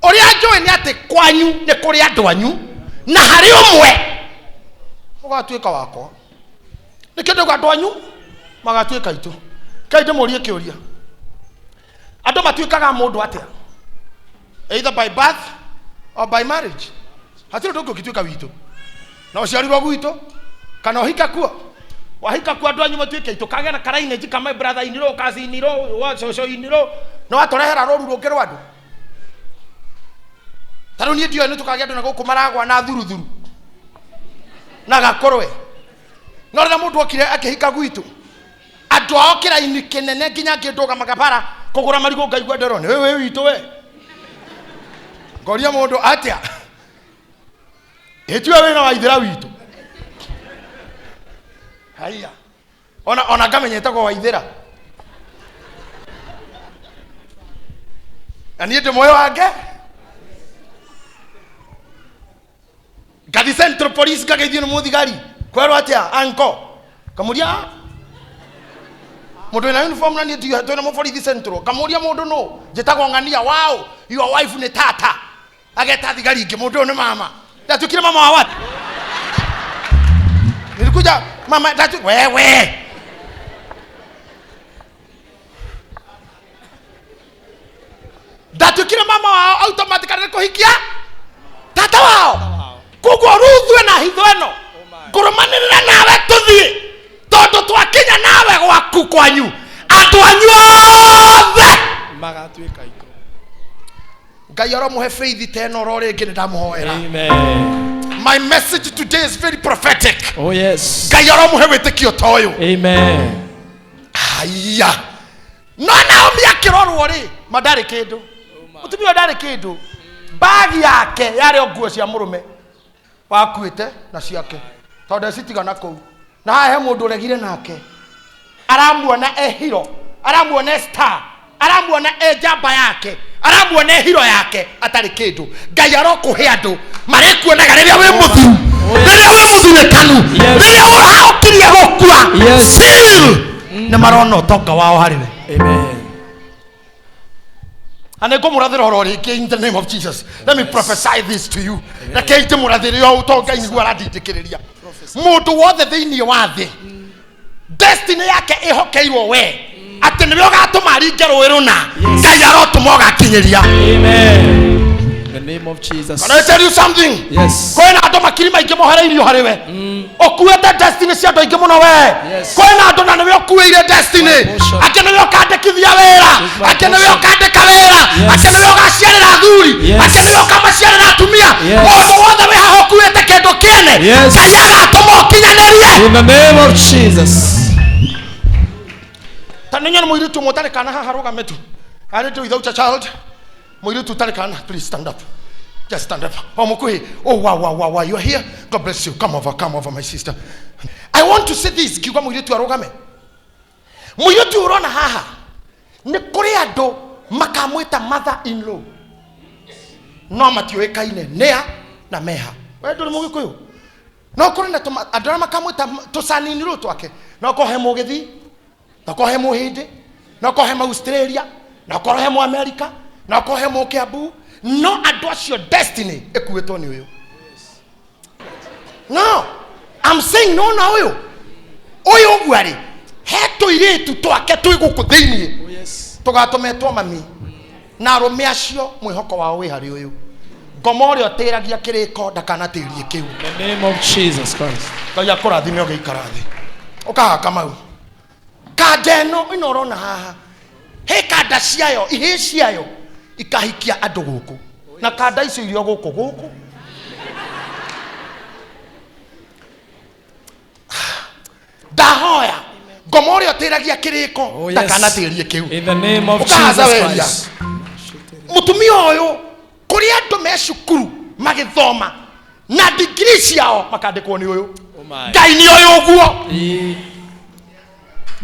[SPEAKER 1] Ũrĩa njũĩ nĩ atĩ kwanyu nĩ kũrĩ andũ anyu na harĩ ũmwe ũgatuĩka wakwa. Nĩkĩo ndauga andũ anyu magatuĩka aitũ. Kai ndĩmũrie kĩũria, andũ matuĩkaga mũndũ atĩa? Either by birth or by marriage. Hatirĩ ũndũ ũngĩ ũngĩtuĩka witũ na ũciarirwo gwitũ kana ũhika kuo. Wahika kuo, andũ anyu matuĩke aitũ, kagĩa na karainĩji kama brother in law, cousin in law, wa cũcũ in law, na watũrehera rũru rũngĩ rwa andũ. Ta rĩu niĩ ndioĩ nĩ tũkagĩa andũ na gũkũ maragwa na thuruthuru na gakũrwe, no rĩrĩa mũndũ okire akĩhika gwitũ, andũ ao kĩraini kĩnene nginya ngĩndũgamaga bara kũgũra marigũ, ngaigua ndero nĩ wĩ witũ we. Ngoria mũndũ atĩa, ĩtiwe wĩna wa ithĩra witũ? Haiya, ona ngamenya ĩtagwo Waithĩra na niĩ ndĩ moyo wange. Ngathi Central Police, ngageithio nĩ mũthigari, kwerwo atĩa anko, kamuria mũndũ wĩna uniform na niĩ twĩna mũborithi Central, kamuria mũndũ nũ, njĩtagwo ng'ania wow, your wife nĩ tata. Ageta thigari ingĩ, mũndũ ũyũ nĩ mama. Ndatuĩkire mama wa watu, nilikuja mama ndatu wewe. Ndatuĩkire mama wao automatically nĩ kũhikia tata wao. Koguo Ruthu ena hitho ĩno, ngũrũmanĩrĩra nawe tũthiĩ, tondũ twakinya nawe gwaku kwanyu, andũ anyu othe
[SPEAKER 2] magatuĩka aitũ.
[SPEAKER 1] Ngai aromũhe faith ta ĩno oro rĩngĩ, nĩ ndamũhoera.
[SPEAKER 2] Amen.
[SPEAKER 1] My message today is very prophetic.
[SPEAKER 2] Oh yes.
[SPEAKER 1] Ngai aromũhe wĩtĩkio ta ũyũ.
[SPEAKER 2] Amen.
[SPEAKER 1] Haya, no Naomi akĩrorwo rĩ, ma ndarĩ kĩndũ, mũtumia ũyũ ndarĩ kĩndũ. Bagi yake yarĩ o nguo cia mũrũme wakuĩte na ciake, tondũ ecitigana kũu na haha he mũndũ ũregire nake. Aramuona e hero, aramuona e star, aramuona e njamba yake, aramuona e hero yake atarĩ kĩndũ. Ngai arokũhe andũ marĩkuonaga rĩrĩa wĩ mũthiu, rĩrĩa wĩ mũthurĩkanu, rĩrĩa ũrahokirie gũkua, still nĩ marona ũtonga wao harĩ we.
[SPEAKER 2] Amen.
[SPEAKER 1] Na nĩ ngũmũrathĩra ũhoro rĩngĩ, in the name of Jesus. Let me prophesy this to you. Rekei ndĩmũrathĩre o ũtonga nĩguo arandindĩkĩrĩria. Mũndũ wothe thĩinĩ wa thĩ destiny yake ĩhokeirwo we, atĩ nĩwe ũgatũma aringe rũĩ rũna, Ngai arotũma ũgakinyĩria.
[SPEAKER 2] Amen. In the name of Jesus.
[SPEAKER 1] Can I tell you something?
[SPEAKER 2] Yes.
[SPEAKER 1] Kwĩna andũ makiri maingĩ mohereirio harĩ we, ũkuĩte destiny cia andũ aingĩ mũno we.
[SPEAKER 2] Yes.
[SPEAKER 1] Kwĩna andũ na nĩwe ũkuĩire destiny.
[SPEAKER 2] My portion.
[SPEAKER 1] Angĩ nĩwe ũkandĩkithia wĩra,
[SPEAKER 2] It's my
[SPEAKER 1] angĩ nĩwe
[SPEAKER 2] portion.
[SPEAKER 1] ũkandĩka wĩra,
[SPEAKER 2] Yes.
[SPEAKER 1] angĩ nĩwe ũgaciarĩra athuri,
[SPEAKER 2] Yes.
[SPEAKER 1] angĩ nĩwe ũkamaciarĩra atumia.
[SPEAKER 2] Yes.
[SPEAKER 1] Mũndũ wothe wĩ haha ũkuĩte kĩndũ kĩene,
[SPEAKER 2] Yes.
[SPEAKER 1] Ngai agatũma ũkinyanĩrie.
[SPEAKER 2] In the name of Jesus.
[SPEAKER 1] Ta nĩ nyone mũirĩtu ũmwe ũtarĩ kana haha rũgame tu, arĩ without a child, mũirĩtu ũtarĩ kana, please stand up. Just stand up. Oh, mũkuhĩ. Oh, wow, wow, wow, wow, you are here. God bless you. Come over, come over, my sister. I want to say this. Ngiuga mũirĩtu arũgame, mũirĩtu ũrona haha, nĩ kũrĩ andũ makamwĩta mother in law no matiũĩkaine nĩa na meha. We ndũrĩ mũgĩkũyũ, no kũrĩ na andũ arĩa makamwĩta tũcanini rũu twake, no korwo he mũgĩthii, no korwo he mũhĩndĩ, no korwo he Australia, no korwo he mũ America, no korwo he mũkĩambu, no andũ acio destiny ĩkuĩtwo nĩ ũyũ. No, I'm saying, no na ũyũ ũyũ ũguo rĩ, he He tũirĩtu twake twĩ gũkũ thĩinĩ.
[SPEAKER 2] Oh yes.
[SPEAKER 1] Tũgatũmetwo mami na arũme acio mwĩhoko wao wĩ harĩ ũyũ. Ngoma ũrĩa ũtĩragia kĩrĩko ndakanatĩrie kĩu.
[SPEAKER 2] In the name of Jesus Christ.
[SPEAKER 1] Ngai akũrathime ũgĩikara thĩ. Ũkaha Kamau. Kanda ĩno ĩno ũrona haha, he kanda ciayo, ihĩĩ ciayo ikahikia andũ gũkũ, na kanda icio irio gũkũ gũkũ. Ndahoya ngoma ũrĩa ũtĩragia kĩrĩko
[SPEAKER 2] Oh, yes.
[SPEAKER 1] ndakanatĩrie kĩu.
[SPEAKER 2] In the name of
[SPEAKER 1] Ũkahaca
[SPEAKER 2] Jesus
[SPEAKER 1] weria.
[SPEAKER 2] Christ.
[SPEAKER 1] Mũtumia ũyũ kũrĩ andũ me cukuru magĩthoma na digiri ciao makandĩkwo nĩ ũyũ.
[SPEAKER 2] Oh my.
[SPEAKER 1] Ngai nĩ ũyũ ũguo.
[SPEAKER 2] Eh,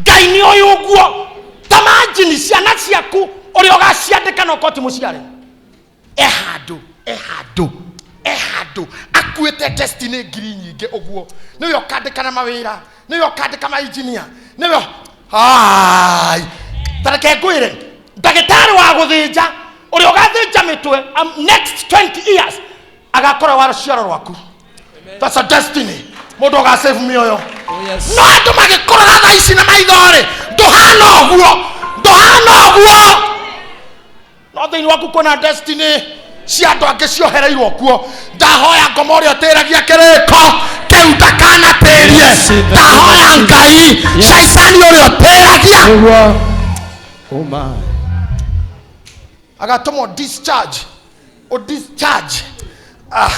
[SPEAKER 1] Ngai nĩ ũyũ ũguo. Ta manjini ciana ciaku ũrĩa ũgaciandĩka na ũkorwo ti mũciare. E handũ, e handũ, e handũ akuĩte destiny ngiri nyingĩ ũguo. Nĩwe ũkandĩka na mawĩra, nĩwe ũkandĩka ma engineer, nĩwe ai. Ta reke ngwĩre, ndagĩtarĩ wa gũthĩnja ũrĩa ũgathĩnja mĩtwe, next 20 years agakorwo wa rũciaro rwaku. That's a destiny. Mũndũ ũgasave mĩoyo.
[SPEAKER 2] Oh yes.
[SPEAKER 1] No andũ magĩkũrora thaa ici na maitho rĩ, ndũhana ũguo, ndũhana ũguo. No thĩinĩ waku kwĩna destiny cia andũ angĩ ciohereirwo kuo. Ndahoya ngoma ũrĩa ũtĩragia kĩrĩko kĩu ndakanatĩrie.
[SPEAKER 2] Yes, in the name of
[SPEAKER 1] Ndahoya
[SPEAKER 2] Jesus.
[SPEAKER 1] Ngai
[SPEAKER 2] Yes.
[SPEAKER 1] caitani ũrĩa ũtĩragia
[SPEAKER 2] Nĩguo. Oh my.
[SPEAKER 1] agatũmwo discharge, o discharge. Ah,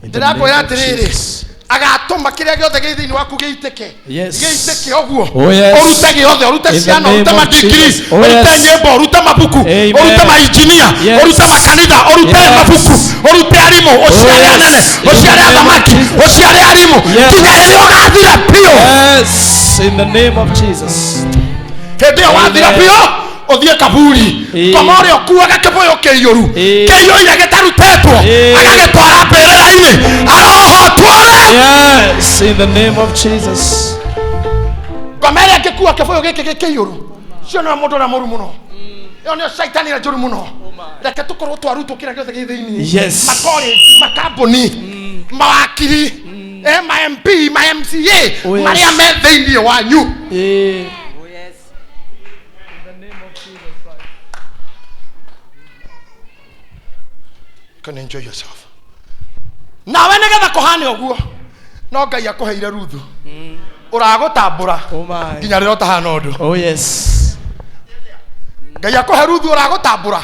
[SPEAKER 2] In the
[SPEAKER 1] ndĩrakwĩra
[SPEAKER 2] name of
[SPEAKER 1] atĩrĩrĩ,
[SPEAKER 2] Jesus.
[SPEAKER 1] agatũma kĩrĩa gĩothe gĩ thĩinĩ waku gĩitĩke.
[SPEAKER 2] Yes.
[SPEAKER 1] Gĩitĩke ũguo.
[SPEAKER 2] Oh, yes.
[SPEAKER 1] Ũrute gĩothe, ũrute
[SPEAKER 2] In the
[SPEAKER 1] ciana,
[SPEAKER 2] name
[SPEAKER 1] ũrute
[SPEAKER 2] of
[SPEAKER 1] madigiri,
[SPEAKER 2] Jesus. Oh,
[SPEAKER 1] ũrute
[SPEAKER 2] yes.
[SPEAKER 1] nyĩmbo, ũrute mabuku,
[SPEAKER 2] Amen.
[SPEAKER 1] ũrute mainjinia,
[SPEAKER 2] Yes.
[SPEAKER 1] ũrute makanitha, ũrute
[SPEAKER 2] Yes.
[SPEAKER 1] mabuku, ũrute arimũ, ũciare
[SPEAKER 2] Oh, yes.
[SPEAKER 1] anene,
[SPEAKER 2] In the
[SPEAKER 1] ũciare
[SPEAKER 2] name of
[SPEAKER 1] athamaki,
[SPEAKER 2] Jesus.
[SPEAKER 1] ũciare arimũ,
[SPEAKER 2] Yes.
[SPEAKER 1] nginya rĩrĩa ũgathira biũ.
[SPEAKER 2] Yes. In the name of Jesus.
[SPEAKER 1] Hĩndĩ ĩyo wathira
[SPEAKER 2] Amen.
[SPEAKER 1] biũ ũthiĩ kaburi.
[SPEAKER 2] Ĩĩ.
[SPEAKER 1] Ngoma ũrĩa ũkuaga kĩbũyũ kĩiyũru,
[SPEAKER 2] Ĩĩ.
[SPEAKER 1] kĩiyũire gĩtarutĩtwo,
[SPEAKER 2] Ĩĩ.
[SPEAKER 1] agagĩtwara mbĩrĩra-inĩ, arohotwo rĩu.
[SPEAKER 2] Yes. In the name of Jesus.
[SPEAKER 1] Ngoma ĩrĩa ĩngĩkua kĩbũyũ gĩkĩ gĩkĩiyũru, cio nĩwe mũndũ ũrĩa mũru mũno. Ĩyo nĩyo caitani ĩrĩa njũru mũno. Reke tũkorwo twarutwo kĩrĩa gĩothe gĩ thĩinĩ.
[SPEAKER 2] Yes.
[SPEAKER 1] Makollege, makambuni, mawakiri, ma MP, ma MCA,
[SPEAKER 2] Oh, yes.
[SPEAKER 1] marĩa me thĩinĩ wanyu.
[SPEAKER 2] Eh.
[SPEAKER 1] Can enjoy yourself. Nawe nĩgetha kũhane ũguo, no Ngai akũheire Ruthu ũragũtambũra
[SPEAKER 2] Oh my.
[SPEAKER 1] nginya rĩrĩa ũtahana ũndũ.
[SPEAKER 2] Oh yes.
[SPEAKER 1] Ngai akũhe Ruthu ũragũtambũra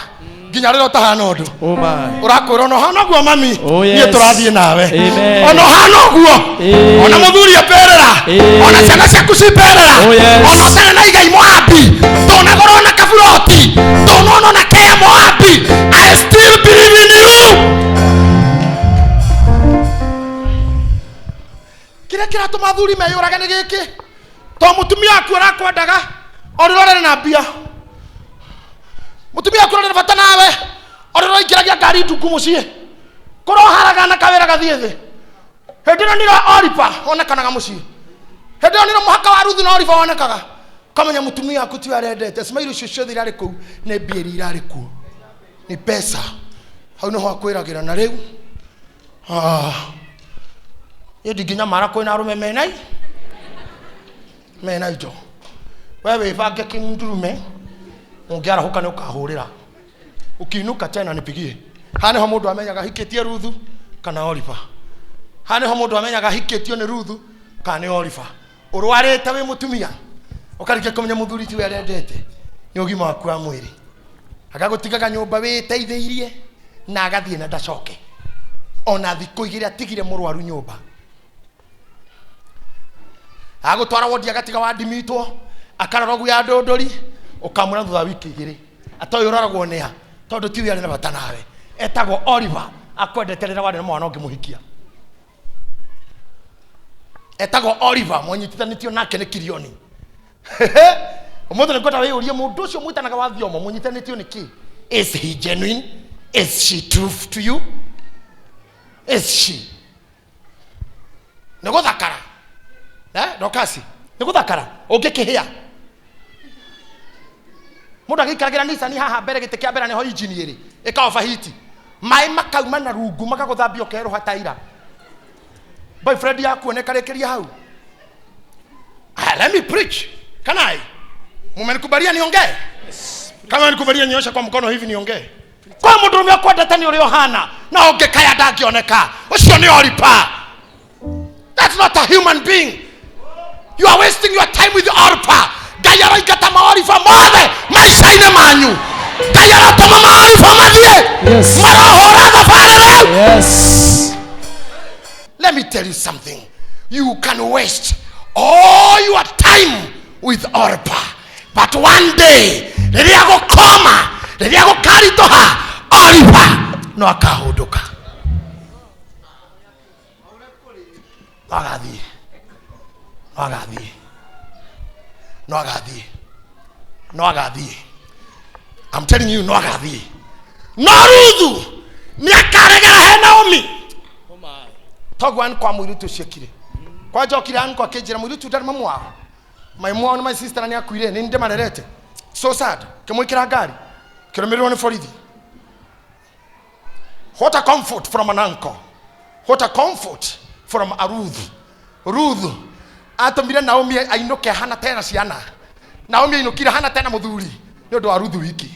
[SPEAKER 1] nginya rĩrĩa ũtahana ũndũ.
[SPEAKER 2] Oh my.
[SPEAKER 1] Ũrakwĩra ona ũhana ũguo mami,
[SPEAKER 2] Oh, yes.
[SPEAKER 1] niĩ tũrathiĩ nawe.
[SPEAKER 2] Amen.
[SPEAKER 1] Ona ũhana ũguo,
[SPEAKER 2] Eh.
[SPEAKER 1] ona mũthuri emberera,
[SPEAKER 2] Eh.
[SPEAKER 1] ona ciana ciaku cimberera,
[SPEAKER 2] Oh, yes.
[SPEAKER 1] ona ũtarĩ na igai Moabi, ndũnagũrwo na kaburoti, ndũnonwo na kea Moabi, I still believe in you. Kĩrĩa kĩratũma athuri meyũrage nĩ gĩkĩ, to mũtumia waku arakwendaga o rĩrĩa ũrarĩ na mbia, mũtumia waku ũrarĩ na bata nawe o rĩrĩa ũraingĩragia ngari ndungu mũciĩ, kũroharaga na kawĩra gathiĩ thĩ. Hĩndĩ ĩno nĩrĩo Oripa onekanaga mũciĩ, hĩndĩ ĩyo nĩrĩo mũhaka wa Ruthu na Oripa wonekaga. Ũkamenya mũtumia waku tiwe arendete, smile icio ciothe irarĩ kũu nĩ mbia iria irarĩ kuo, nĩ mbeca. Hau nĩho akwĩragĩra na rĩu niĩ ndingĩnyamara kwĩna arũme mena indo. We wĩbange kĩndurume, ũngĩarahũka nĩ ũkahũrĩra, ũkiinũka tena nipigie. Haha nĩho mũndũ amenyaga hikĩtie Ruthu kana Oripa. Haha nĩho mũndũ amenyaga hikĩtio nĩ Ruthu kana nĩ Oripa. Ũrwarĩte wĩ mũtumia, ũkarĩkia kũmenya mũthuri tiwe arendete, nĩ ũgima waku wa mwĩrĩ. Agagũtigaga nyũmba wĩteithĩirie na agathiĩ na ndacoke. Ona thikũ igĩrĩ atigire mũrwaru nyũmba. Agũtwara wodi agatiga wandimitwo, akarora ũguo ya ndũndũri, ũkamwĩra thutha wa wiki igĩrĩ. Atoĩ ũroragwo nĩa, tondũ tiwe arĩ na bata nawe. Etagwo Oliver, akwendete rĩrĩa warĩ na mwana ũngĩmũhikia. Etagwo Oliver, mwanyitithanĩtio nake nĩ Kirioni. Ũmũthĩ nĩngwenda wĩyũrie mũndũ ũcio mwĩtanaga wa Thiomo, mũnyitanĩtio nĩ kĩ? Is he genuine? Is she truth to you? Is she? Nĩ gũthakara. Dokasi, nĩ gũthakara. Ũngĩkĩhĩa. Mũndũ agĩikaragĩra Nissan haha mbere gĩtĩ kĩa mbere nĩho engine ĩrĩ, ĩka overheat. Maĩ makauma na rungu magagũthambia ũkerũha taira. Boyfriend yaku oneka rĩkĩria hau. Let me preach. Can I? Mumenikubalia niongee? Kama nikubalia nyosha kwa mkono hivi niongee. Kwa mũndũrũme ũkwendete nĩ ũrĩa ũhana na ũngĩkaya ndangĩoneka, ũcio nĩ Oripa. That's not a human being. You are wasting your time with Orpa. Ngai aroingata maoriba mothe maica-inĩ manyu. Ngai arotũma maoriba mathiĩ.
[SPEAKER 2] Yes.
[SPEAKER 1] Marohũra thabarĩ rĩu.
[SPEAKER 2] Yes.
[SPEAKER 1] Let me tell you something. You can waste all your time with Orpa. But one day, rĩrĩa gũkoma, rĩrĩa gũkaritũha, Oripa no akahũndũka. No agathiĩ. No agathiĩ. No agathiĩ. No agathiĩ. I'm telling you, no agathiĩ. No Ruthu nĩ akaregera he Naomi. Toguo kwa mũirĩtu ũcio ekire. Kwanja okire ankwa akĩnjĩra mũirĩtu ndarĩ mamu wao. My mom na my sister nĩ akuire, nĩ ndĩmarerete. So sad. Kĩmwĩkĩra ngari. Kĩrũmĩrĩrwo nĩ borithi. What a comfort from an uncle. What a comfort from a Ruth. Ruth atũmire Naomi ainũke hana tena ciana. Naomi ainũkire hana tena mũthuri nĩ ũndũ wa Ruthu wiki.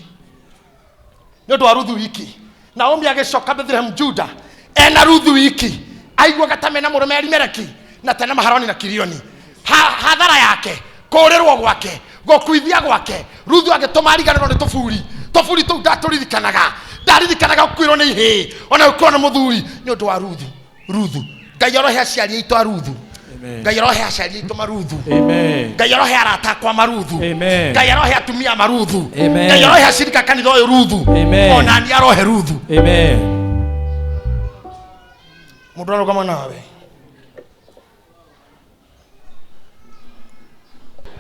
[SPEAKER 1] Nĩ ũndũ wa Ruthu wiki. Naomi agĩcoka Bethlehem Juda ena Ruthu wiki. Aiguaga ta mena mũrũme Elimeleki na tena Maharoni na Kilioni. Hathara yake, kũũrĩrwo gwake, gũkuithia gwake. Ruthu agĩtũma ariganĩrwo nĩ tũburi. Tũburi tũu ndatũririkanaga. Ndaririkanaga gũkuĩrwo nĩ ihĩĩ ona gũkuĩrwo nĩ mũthuri nĩ ũndũ wa Ruthu. Ruthu. Ngai arohe aciari aitũ a Ruthu.
[SPEAKER 2] Amen.
[SPEAKER 1] Ngai arohe aciari aitũ maruthu.
[SPEAKER 2] Amen.
[SPEAKER 1] Ngai arohe arata akwa maruthu.
[SPEAKER 2] Amen.
[SPEAKER 1] Ngai arohe atumia maruthu.
[SPEAKER 2] Amen.
[SPEAKER 1] Ngai arohe acirika kanitha ũyũ Ruthu.
[SPEAKER 2] Amen.
[SPEAKER 1] Ona niĩ arohe Ruthu.
[SPEAKER 2] Amen.
[SPEAKER 1] Mũndũ arũgama nawe.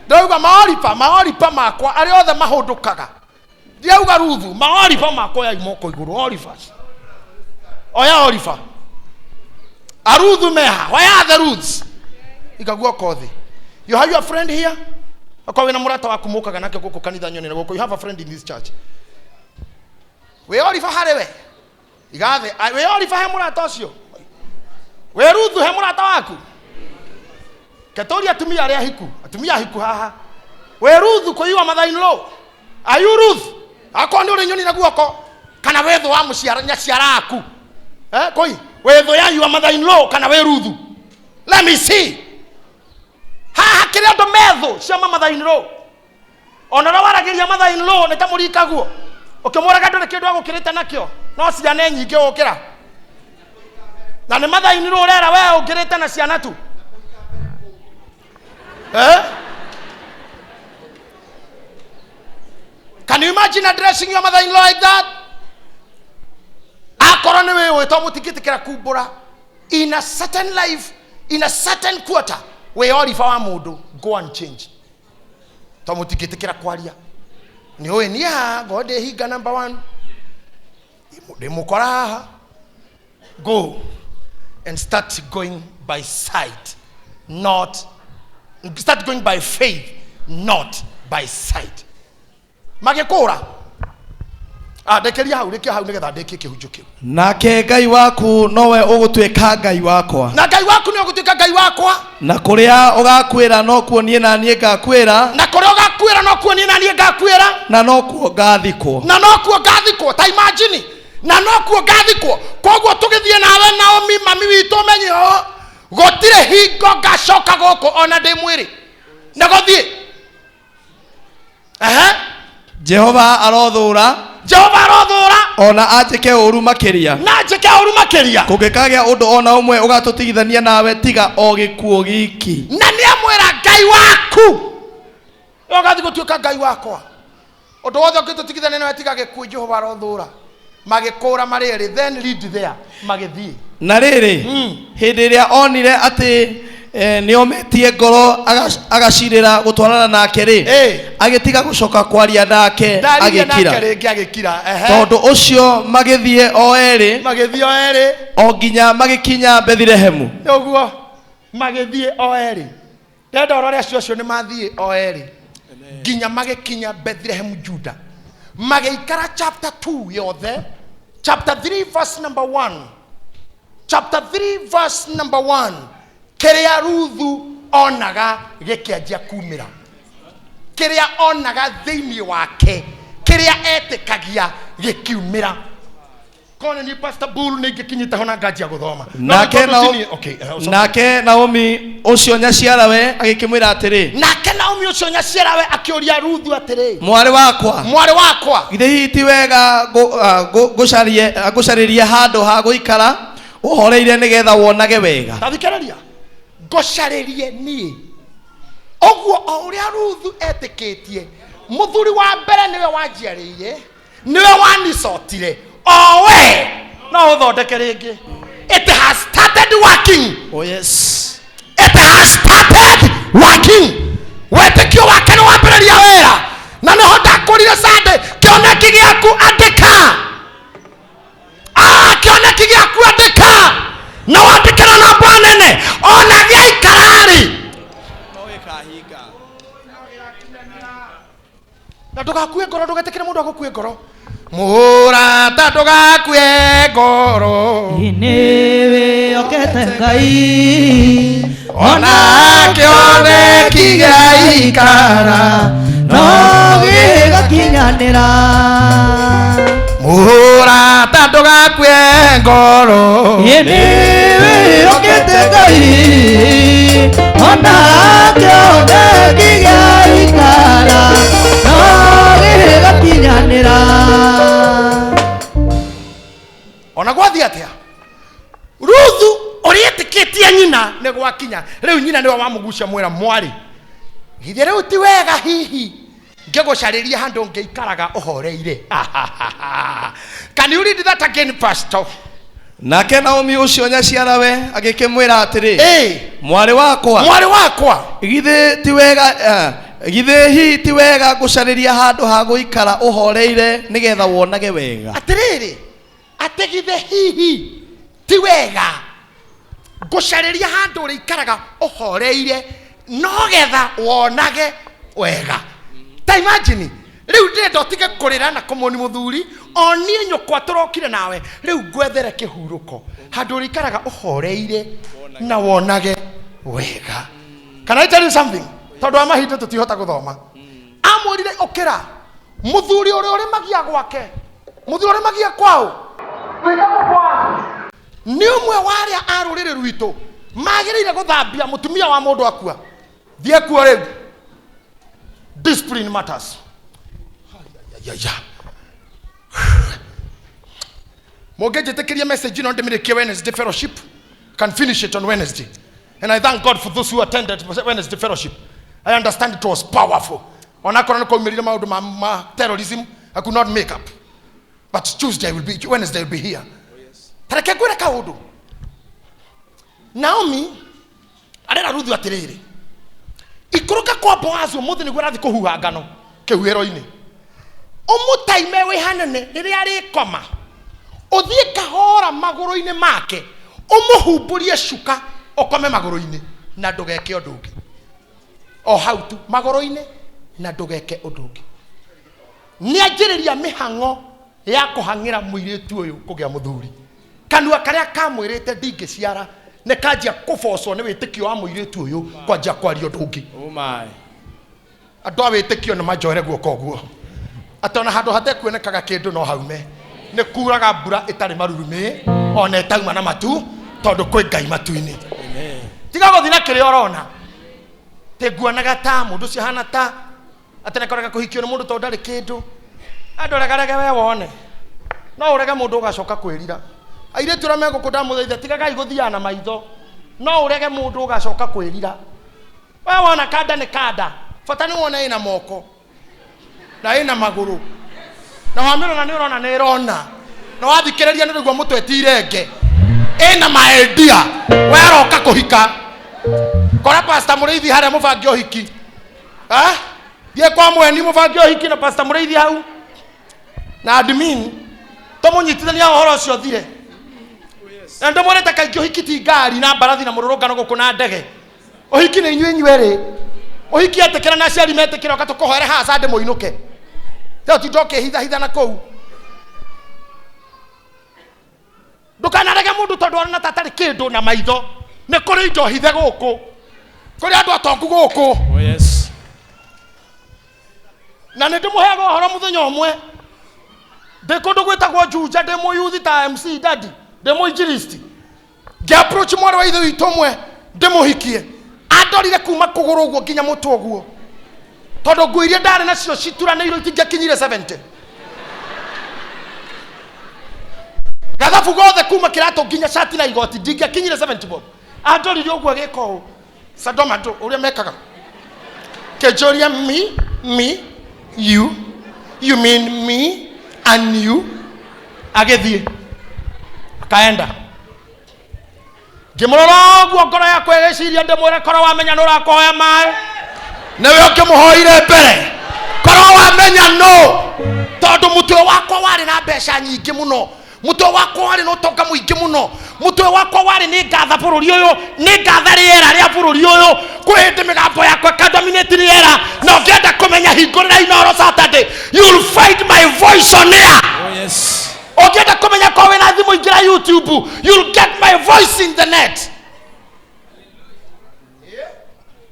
[SPEAKER 1] Ndauga maoripa, maoripa makwa arĩa othe mahũndũkaga. Ndiauga Ruthu, maoripa makwa oya moko igũrũ, orifas. Oya orifa. Aruthu meha, why are the Ruths? Iga guoko thĩ. You have your friend here? Akorwo wĩna mũrata waku mũkaga nake gũkũ kanitha nyonere gũkũ. You have a friend in this church. Wĩ orifa harĩ we? Iga thĩ. Wĩ orifa he mũrata ũcio? Wĩ Ruthu he mũrata waku? Ketũria atumia arĩa ahiku, atumia ahiku haha. Wĩ Ruthu kũiyũa mother-in-law? Are you Ruth? Akorwo nĩ ũrĩ nyoni na guoko kana wĩ thũ wa mũciara nyaciara aku. Koi, wĩ thũ ya your mother-in-law kana wĩ Ruthu? Let me see. Haha kĩrĩa andũ methũ cia ma mother-in-law. Ona ũrĩa waragĩria mother-in-law nĩ ta mũrikaguo. Ũkĩmũraga ndũrĩ kĩndũ agũkĩrĩte nakĩo, no ciana nyingĩ ũkĩra. Na nĩ mother-in-law ũrera we ũngĩrĩte na ciana tu. Can you imagine addressing your mother-in-law like that? Akorwo nĩ wĩũĩ to mũtingĩtĩkĩra kumbũra. In a certain life, in a certain quarter, wĩ oriba wa mũndũ, go and change. To mũtingĩtĩkĩra kwaria. Nĩ ũĩ niĩ haha, ngorwo ndĩ hinga number 1. Ndĩ mũkora haha. Go and start going by sight, not start going by faith, not by sight. Magĩkũra. Ndekeria hau, rekia hau nĩgetha ndĩkie kĩhunjio kĩu.
[SPEAKER 2] Nake Ngai waku nowe ũgũtuĩka Ngai wakwa.
[SPEAKER 1] Na Ngai waku nĩwe ũgũtuĩka Ngai wakwa.
[SPEAKER 2] Na kũrĩa ũgakuĩra nokuo niĩ na niĩ ngakuĩra.
[SPEAKER 1] Na kũrĩa ũgakuĩra nokuo niĩ na niĩ ngakuĩra.
[SPEAKER 2] Na nokuo ngathikwo.
[SPEAKER 1] Na nokuo ngathikwo. Ta imagine. Na nokuo ngathikwo. Koguo tũgĩthiĩ nawe Naomi mami witũ ũmenye ũũ, gũtirĩ hingo ngacoka gũkũ ona ndĩ mwĩrĩ. Na gũthiĩ.
[SPEAKER 2] Jehova arothũra.
[SPEAKER 1] Jehova arothũra.
[SPEAKER 2] Ona anjĩke ũũru makĩria.
[SPEAKER 1] Na anjĩke ũũru makĩria.
[SPEAKER 2] Kũngĩkagĩa ũndũ ona ũmwe ũgatũtigithania nawe tiga o gĩkuũ giki.
[SPEAKER 1] Na nĩamwĩra Ngai waku. Nĩwe ũgathiĩ gũtuĩka Ngai wakwa. Ũndũ wothe ũngĩtũtigithania nawe tiga gĩkuũ, Jehova arothũra. Magĩkũra marĩ erĩ, then lead there, magĩthiĩ.
[SPEAKER 2] Na rĩrĩ, hĩndĩ ĩrĩa onire atĩ, nĩometie ngoro agacirĩra gũtwarana nake rĩ, agĩtiga gũcoka kwaria nake,
[SPEAKER 1] Ndaririe nake
[SPEAKER 2] agĩkira.
[SPEAKER 1] rĩngĩ agĩkira, ehe.
[SPEAKER 2] Tondũ ũcio magĩthiĩ o erĩ,
[SPEAKER 1] Magĩthiĩ o erĩ.
[SPEAKER 2] o nginya magĩkinya Bethilehemu.
[SPEAKER 1] Ũguo magĩthiĩ o erĩ. Ndenda ũrore acio acio nĩ mathiĩ o erĩ. Nginya magĩkinya Bethlehem Juda. Magĩikara chapter 2 yothe, chapter 3 verse number 1. Chapter 3 verse number 1. Kĩrĩa Ruthu onaga gĩkĩanjia kumĩra. Kĩrĩa onaga thĩinĩ wake, kĩrĩa etĩkagia gĩkiumĩra. Kone ni Pastor Bull nĩ ingĩkinyĩte ho na nganjia gũthoma. No nĩ
[SPEAKER 2] Nake
[SPEAKER 1] tondũ
[SPEAKER 2] Nao-
[SPEAKER 1] ti niĩ- okay, ũcoke.
[SPEAKER 2] Nake Naomi ũcio nyaciarawe agĩkĩmwĩra atĩrĩ,
[SPEAKER 1] Nake Naomi ũcio nyaciarawe akĩũria Ruthu atĩrĩ,
[SPEAKER 2] mwarĩ wakwa,
[SPEAKER 1] mwarĩ wakwa,
[SPEAKER 2] githĩ hihi ti wega ngũcarĩrie handũ ha gũikara ũhoreire nĩgetha wonage wega?
[SPEAKER 1] Tathikĩrĩria, ngũcarĩrie niĩ. Ũguo o ũrĩa Ruthu etĩkĩtie, mũthuri wa mbere nĩwe wanjiarĩire, nĩwe wanicotire, o we no ũthondeke rĩngĩ. It has started working.
[SPEAKER 2] Oh yes.
[SPEAKER 1] It has started working. Wĩtĩkio wake nĩ wambĩrĩria wĩra, na nĩho ndakũrire Sunday. Kĩoneki gĩaku andĩka. Kĩoneki gĩaku andĩka na wandĩke na namba nene ona gĩaikararĩ na ndũgakue ngoro, ndũgetĩkĩre mũndũ agũkue ngoro. Mũrata ndũgakue ngoro,
[SPEAKER 3] Nĩwĩhokete Ngai,
[SPEAKER 1] ona kĩoneki gĩaikara
[SPEAKER 3] no gĩgakinyanĩra.
[SPEAKER 1] Mũrata ndũgakue ngoro,
[SPEAKER 3] Nĩwĩhokete Ngai, ona kĩoneki gĩaikara no gĩgakinyanĩra.
[SPEAKER 1] Ona gwathiĩ atĩa, Ruthu ũrĩa etĩkĩtie nyina nĩ gwakinya rĩu, nyina nĩwe wamũgucia mwĩra, mwarĩ, githĩ rĩu ti wega hihi ngĩgũcarĩria handũ ngĩikaraga ũhoreire? Can you read that again, pastor?
[SPEAKER 2] Nake Naomi ũcio nyaciarawe agĩkĩmwĩra atĩrĩ, mwarĩ wakwa,
[SPEAKER 1] mwarĩ wakwa,
[SPEAKER 2] githĩ ti wega githĩ hihi ti wega ngũcarĩria handũ ha gũikara ũhoreire nĩgetha wonage wega?
[SPEAKER 1] Atĩrĩrĩ, atĩ githĩ hihi ti wega ngũcarĩria handũ ũrĩikaraga ũhoreire nogetha wonage wega? Ta imagine rĩu ndĩrenda ũtige kũrĩra na kũmoni mũthuri, o niĩ nyũkwa tũrokire nawe, rĩu ngwethere kĩhurũko handũ ũrĩikaraga ũhoreire na wonage wega. Can I tell you something? Tondũ wa mahinda tũtihota gũthoma. Amwĩrire ũkĩra mũthuri ũrĩa ũrĩmagia gwake, mũthuri ũrĩmagia kwao nĩ ũmwe wa arĩa a rũrĩrĩ rwitũ magĩrĩire gũthambia mũtumia wa mũndũ akua. Thiĩ kuo rĩu. Discipline matters. Ya. Mũngĩnjĩtĩkĩria message ĩno ndĩmĩrĩkie Wednesday fellowship. Can finish it on Wednesday. And I thank God for those who attended Wednesday fellowship. I understand it was powerful. Onakorwo nĩ kwaumĩrire maũndũ ma terrorism, I could not make up. But Tuesday will be, Wednesday will be here. Tareke ngwĩre kaũndũ. Naomi arera Ruthu atĩrĩrĩ, ikũrũka kwa Boazu ũmũthĩ nĩguo arathiĩ kũhuha ngano kĩhuhĩro-inĩ, ũmũtaime wĩ hanene rĩrĩa arĩkoma, ũthiĩ kahora magũrũ-inĩ make, ũmũhumbũrie cuka, ũkome magũrũ-inĩ na ndũgeke ũndũ ũngĩ. O hau tu magũrũ-inĩ na ndũgeke ũndũ ũngĩ. Nĩanjĩrĩria mĩhang'o ya kũhang'ĩra mũirĩtu ũyũ kũgĩa mũthuri. Kanua karĩa kamwĩrĩte ndingĩciara nĩ kanjia kũbocwo nĩ wĩtĩkio wa mũirĩtu ũyũ kwanjia kwaria ũndũ ũngĩ.
[SPEAKER 2] Oh my.
[SPEAKER 1] Andũ a wĩtĩkio nĩ manjoere guoko ũguo, atĩ ona handũ hatekuonekaga kĩndũ no haume. Nĩ kuraga mbura ĩtarĩ marurumĩ ona ĩtauma na matu, tondũ kwĩ Ngai matu-inĩ. Tiga gũthiĩ na kĩrĩa ũrona, tĩ nguonaga ta mũndũ ũcio ahana ta atĩ nĩkoraga kũhikio nĩ mũndũ tondũ ndarĩ kĩndũ. Andũ regarege we wone, no ũrege mũndũ ũgacoka kwĩrira. Airĩtu arĩa megũkũ ndamũthaitha, tigagai gũthiaga na maitho, no ũrege mũndũ ũgacoka kwĩrira. We wona kanda nĩ kanda, bata nĩ wone ĩna moko na ĩna magũrũ, na wamĩrora nĩ ũrona nĩ ĩrona, na wathikĩrĩria nĩ ũraigua mũtwe ti irenge, ĩna maendia. We aroka kũhika, kora Pastor Mũrĩithi harĩa mũbange ũhiki. Thiĩ kwa mweni mũbange ũhiki na Pastor Mũrĩithi hau na admin, tũmũnyitithania ũhoro ũcio ũthire. Na ndĩmwĩrĩte kaingĩ ũhiki ti ngari na mbarathi na mũrũrũngano gũkũ na ndege. Ũhiki nĩ inyuĩ inyuerĩ. Ũhiki etĩkĩra na aciari metĩkĩra, ũka tũkũhoere haha Sunday mũinũke. Rĩu tinda ũkĩhithahitha na kũu. Ndũkanarege mũndũ tondũ arona ta atarĩ kĩndũ na maitho. Nĩ kũrĩ indo hithe gũkũ, kũrĩ andũ atongu gũkũ.
[SPEAKER 2] Oh yes.
[SPEAKER 1] Na nĩ ndĩmũheaga ũhoro mũthenya ũmwe ndĩ kũndũ gwĩtagwo Juja, ndĩ mũyuthi ta MC Daddy, ndĩ mũinjilisti, ngĩapproach mwarĩ wa ithe witũ ũmwe ndĩmũhikie. Andorire kuma kũgũrũ ũguo nginya mũtwe ũguo, tondũ nguo iria ndarĩ nacio cituranĩirwo itingĩakinyire 70. Gathabu gothe kuma kĩratũ nginya cati na igoti ndingĩakinyire 70 bob. Andorire ũguo agĩka ũũ, Sodoma andũ ũrĩa mekaga, kĩnjũria, me me you you mean me and you? Agĩthiĩ akaenda. Ngĩmũrora ũguo, ngoro yakwa ĩgĩciria ndĩmwĩre, korwo wamenya nĩ ũrakũhoya maĩ nĩwe ũngĩmũhoire mbere, korwo wamenya no. Tondũ mũtwe wakwa warĩ na mbeca nyingĩ mũno, mũtwe wakwa warĩ na ũtonga mũingĩ mũno, mũtwe wakwa warĩ nĩ ngatha bũrũri ũyũ, nĩ ngatha rĩera rĩa bũrũri ũyũ. Kwĩ hĩndĩ mĩgambo yakwa ĩkadominate rĩera, na ũngĩenda kũmenya, hingũrĩra Inooro Saturday, you'll find my voice on air.
[SPEAKER 2] Oh yes.
[SPEAKER 1] Ũngĩenda kũmenya, korwo wĩna thimũ, ingĩra YouTube, you'll get my voice in the net.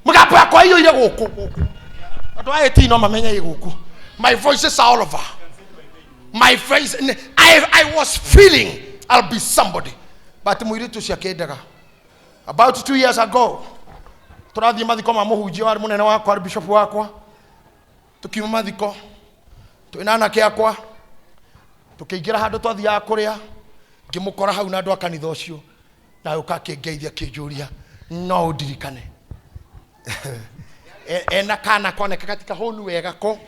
[SPEAKER 1] Mũgambo yakwa iyũire gũkũ gũkũ, andũ a AT no mamenye ĩ gũkũ. My voices are all over my face. I was feeling I'll be somebody, but mũirĩtu ũcio akĩndaga. About 2 years ago, tũrathiĩ mathiko ma mũhunjia warĩ mũnene wakwa, arĩ bishop wakwa. Tũkiuma mathiko twĩna anake akwa, tũkĩingĩra handũ twathiaga kũrĩa, ngĩmũkora hau na andũ a kanitha ũcio, na ũka akĩngeithia, akĩnjũria no ũndirikane. Ena kana koneka gatikahũnu wega ko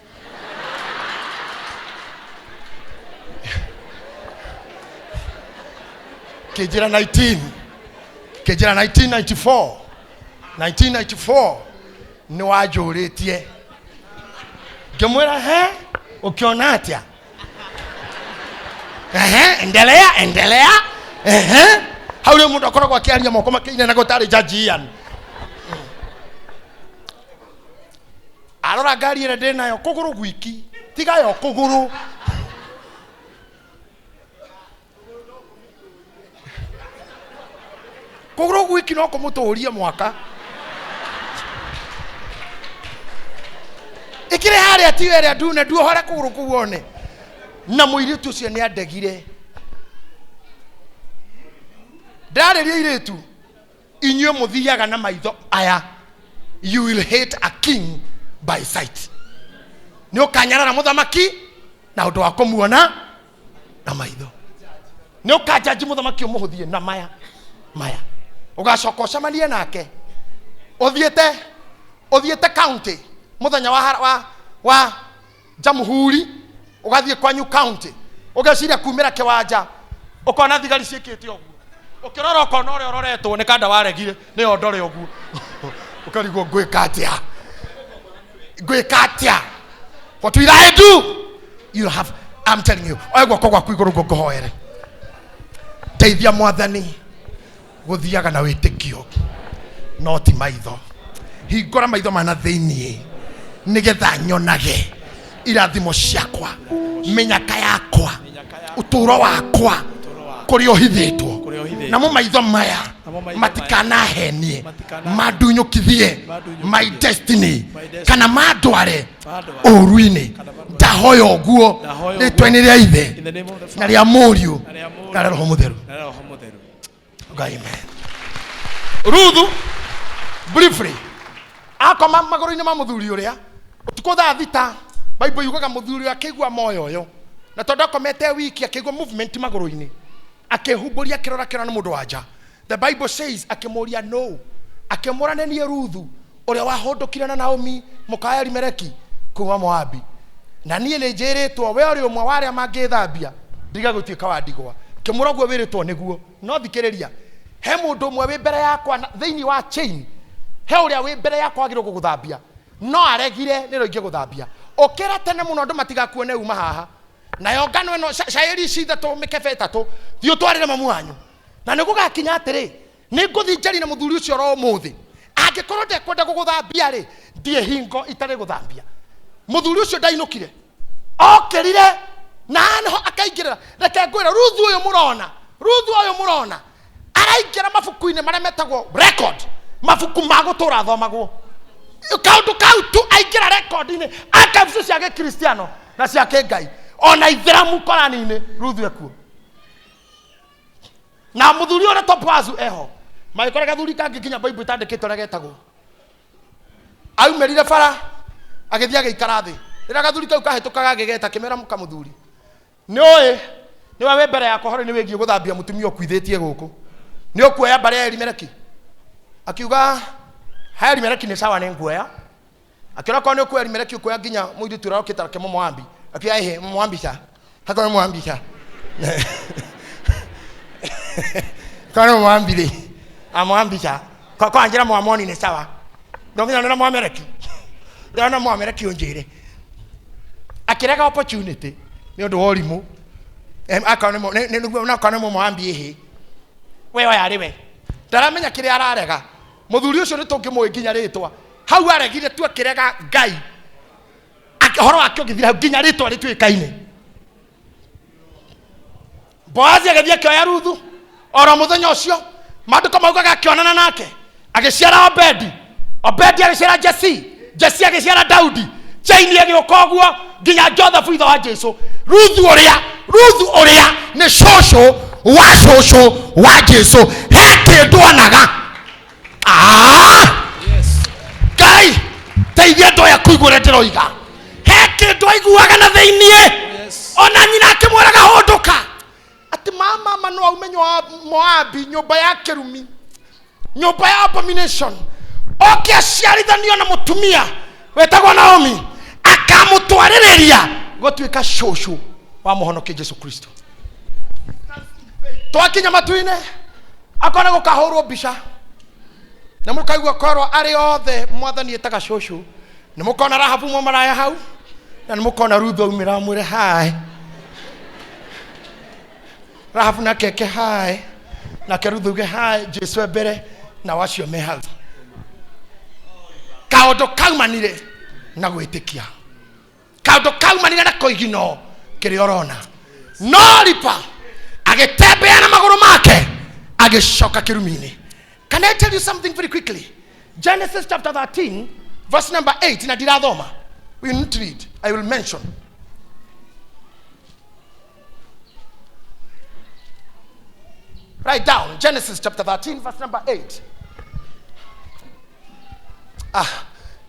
[SPEAKER 1] kĩnjĩra 19 kĩnjĩra 1994 1994 nĩ wanjũrĩtie. Ngĩmwĩra, he ũkĩona atĩa? Ehe, endelea, endelea. Ehe, hau rĩu mũndũ akoragwo akĩaria moko makĩina na gũtarĩ Judge Ian. Arora ngari ĩrĩa ndĩ nayo, kũgũrũ gwiki, tiga yo kũgũrũ. Kũgũrũ gwiki no kũmũtũrie mwaka ĩkĩrĩ harĩa, tiyo ĩrĩa ndune, nduohore kũgũrũ kũu one. Na mũirĩtu ũcio nĩ andegire. Ndarĩria airĩtu, inyuĩ mũthiaga na maitho aya, you will hate a king by sight. Nĩ ũkanyarara mũthamaki na ũndũ wa kũmuona na maitho. Nĩ ũkanjanji mũthamaki ũmũhũthie na maya maya, ũgacoka ũcemanie nake ũthiĩte county mũthenya wa jamhuri, ũgathiĩ kwanyu county, ũgeciria kumĩra kĩwanja, ũkona thigari ciĩkĩte ũguo, ũkĩrora ũkona ũrĩa ũroretwo nĩ kanda waregire nĩyo ndore ũguo, ũkarigwo, ngwĩka atĩa? Ngwĩka atĩa? What will I do? You have, I'm telling you, oe guoko gwaku igũrũ guo ngũhoere. Teithia Mwathani gũthiaga na wĩtĩkio no ti maitho. Hingũra maitho mana thĩiniĩ nĩgetha nyonage irathimo ciakwa, mĩnyaka yakwa, ũtũũro wakwa kũrĩa ũhithĩtwo.
[SPEAKER 2] Kũrĩa ũhithĩtwo.
[SPEAKER 1] Namo maitho maya
[SPEAKER 2] Namo maitho
[SPEAKER 1] matikanahenie,
[SPEAKER 2] Matikana-
[SPEAKER 1] mandunyũkithie
[SPEAKER 2] Mandunyũkithie.
[SPEAKER 1] my destiny,
[SPEAKER 2] My destiny.
[SPEAKER 1] kana mandware
[SPEAKER 2] Mandware.
[SPEAKER 1] ũũru-inĩ.
[SPEAKER 2] Kana mandware.
[SPEAKER 1] Ndahoya ũguo
[SPEAKER 2] Ndahoya ũguo.
[SPEAKER 1] rĩtwa-inĩ rĩa Ithe
[SPEAKER 2] In the name of the
[SPEAKER 1] na
[SPEAKER 2] Father
[SPEAKER 1] rĩa Mũriũ
[SPEAKER 2] na rĩa Mũriũ
[SPEAKER 1] na rĩa Roho Mũtheru.
[SPEAKER 2] na rĩa Roho Mũtheru.
[SPEAKER 1] Amen. Ruthu briefly akoma magũrũ-inĩ ma mũthuri ũrĩa ũtukũ thaa 6. Bible yugaga mũthuri ũrĩa akĩigua moyoyo, na tondũ akomete wiki, akĩigua movement magũrũ-inĩ, akĩhumbũria, akĩrora, akĩrora nĩ mũndũ wa nja. The Bible says akĩmũria no, akĩmũra, nĩ niĩ Ruthu ũrĩa wahũndũkire na Naomi mũka wa Elimeleki kuma Moabi, na niĩ nĩ njĩrĩtwo we ũrĩ ũmwe wa arĩa mangĩthambia ndiga gũtuĩka wa ndigwa. Kĩmũra ũguo wĩrĩtwo nĩguo, no thikĩrĩria, he mũndũ ũmwe wĩ mbere yakwa thĩinĩ wa chain, he ũrĩa wĩ mbere yakwa wagĩrĩirwo gũgũthambia, no aregire nĩrĩo ingĩgũthambia. Ũkĩra tene mũno andũ matigakuone, uma haha nayo ngano ĩno, cairi ici ithatũ, mĩkebe ĩtatũ, thiĩ ũtwarĩre mamu wanyu. Na nĩ gũgakinya atĩrĩ, nĩ ngũthiĩ njarie na mũthuri ũcio oro ũmũthĩ. Angĩkorwo ndekwenda gũgũthambia rĩ, ndiĩ hingo itarĩ gũthambia. Mũthuri ũcio ndainũkire, okĩrire na haha akaingĩrĩra. Reke ngwĩre, Ruthu ũyũ mũrona, Ruthu ũyũ mũrona araingĩra mabuku-inĩ marĩa metagwo record, mabuku ma gũtũra thomagwo. Kaũndũ kau tu aingĩra rekondi-inĩ, archives cia gĩkristiano na cia kĩngai, ona ithĩramu Korani-inĩ, Ruthu ekuo. Na mũthuri ũrĩa to Boazu eho, magĩkora gathuri kangĩ nginya Bible ĩtandĩkĩte ũrĩa getagwo. Aumĩrire bara, agĩthiĩ agĩikara thĩ. Rĩrĩa gathuri kau kahĩtũkaga agĩgeta, akĩmera mũka mũthuri, nĩ ũĩ nĩwe wĩ mbere yakwa ũhoro-inĩ wĩgiĩ gũthambia mũtumia ũkuithĩtie gũkũ, nĩ ũkuoya mbarĩ ya Elimeleki? Akiuga, ha Elimeleki nĩ sawa, nĩ nguoya. Akĩona korwo nĩ ũkuoya Elimeleki, ũkuoya nginya mũirĩtu ũrĩa ũkĩte ake Mũmoabi. Akiuga, ĩhĩ, Mũmoabi ca, hakorwo nĩ Mũmoabi ca, korwo nĩ Mũmoabi rĩ, Amoabi ca, kwa njĩra Mũamoni nĩ sawa, no nginya nĩ na Mũameleki, rĩo na Mũameleki ũnjĩre. Akĩrega opportunity nĩ ũndũ wa ũrimũ. Akorwo nĩ akorwo nĩ Mũmoabi, ĩhĩ, we oya arĩ we, ndaramenya kĩrĩa ararega. Mũthuri ũcio nĩ tũngĩmũĩ nginya rĩtwa, hau aregire tu akĩrega Ngai. Ũhoro wake ũgĩthira hau nginya rĩtwa rĩtuĩkaine. Boazi agĩthiĩ akĩoya Ruthu oro mũthenya ũcio, maandĩko maugaga akĩonana nake, agĩciara Obedi, Obedi agĩciara Jesi, Jesi agĩciara Daudi, chaini ĩgĩũka ũguo nginya Joseph ithe wa Jesu. Ruthu ũrĩa, Ruthu ũrĩa nĩ cũcũ wa cũcũ wa Jesu, he kĩndũ onaga. Ngai teithia andũ aya kũigua ũrĩa ndĩroiga. He kĩndũ aiguaga na thĩiniĩ, ona nyina akĩmwĩraga hũndũka, atĩ mama ma no aume Moabi, nyũmba ya kĩrumi, nyũmba ya abomination, oke aciarithanio na mũtumia wetagwo Naomi, akamũtwarĩrĩria gũtuĩka cũcũ wa mũhonokia Jesu Kristo. Twakinya matu-inĩ, akona gũkahũrwo mbica na mũkaigua korwo arĩ othe mwathani ĩtaga cũcũ, nĩ mũkona Rahabu mwamaraya hau, na nĩ mũkona Ruthu aumĩra amwĩre hi. Rahabu nake eke hi, nake Ruthu auge hi, Jesu e mbere nao acio me hau. Kaũndũ kaumanire na gwĩtĩkia, kaũndũ kaumanire na koigino kĩrĩa ũrona. No Ripa agĩtembea na magũrũ make agĩcoka kĩrumi-inĩ. Can I tell you something very quickly? Genesis chapter 13 verse number 8, na ndirathoma, we will not read, I will mention. Write down Genesis chapter 13 verse number 8.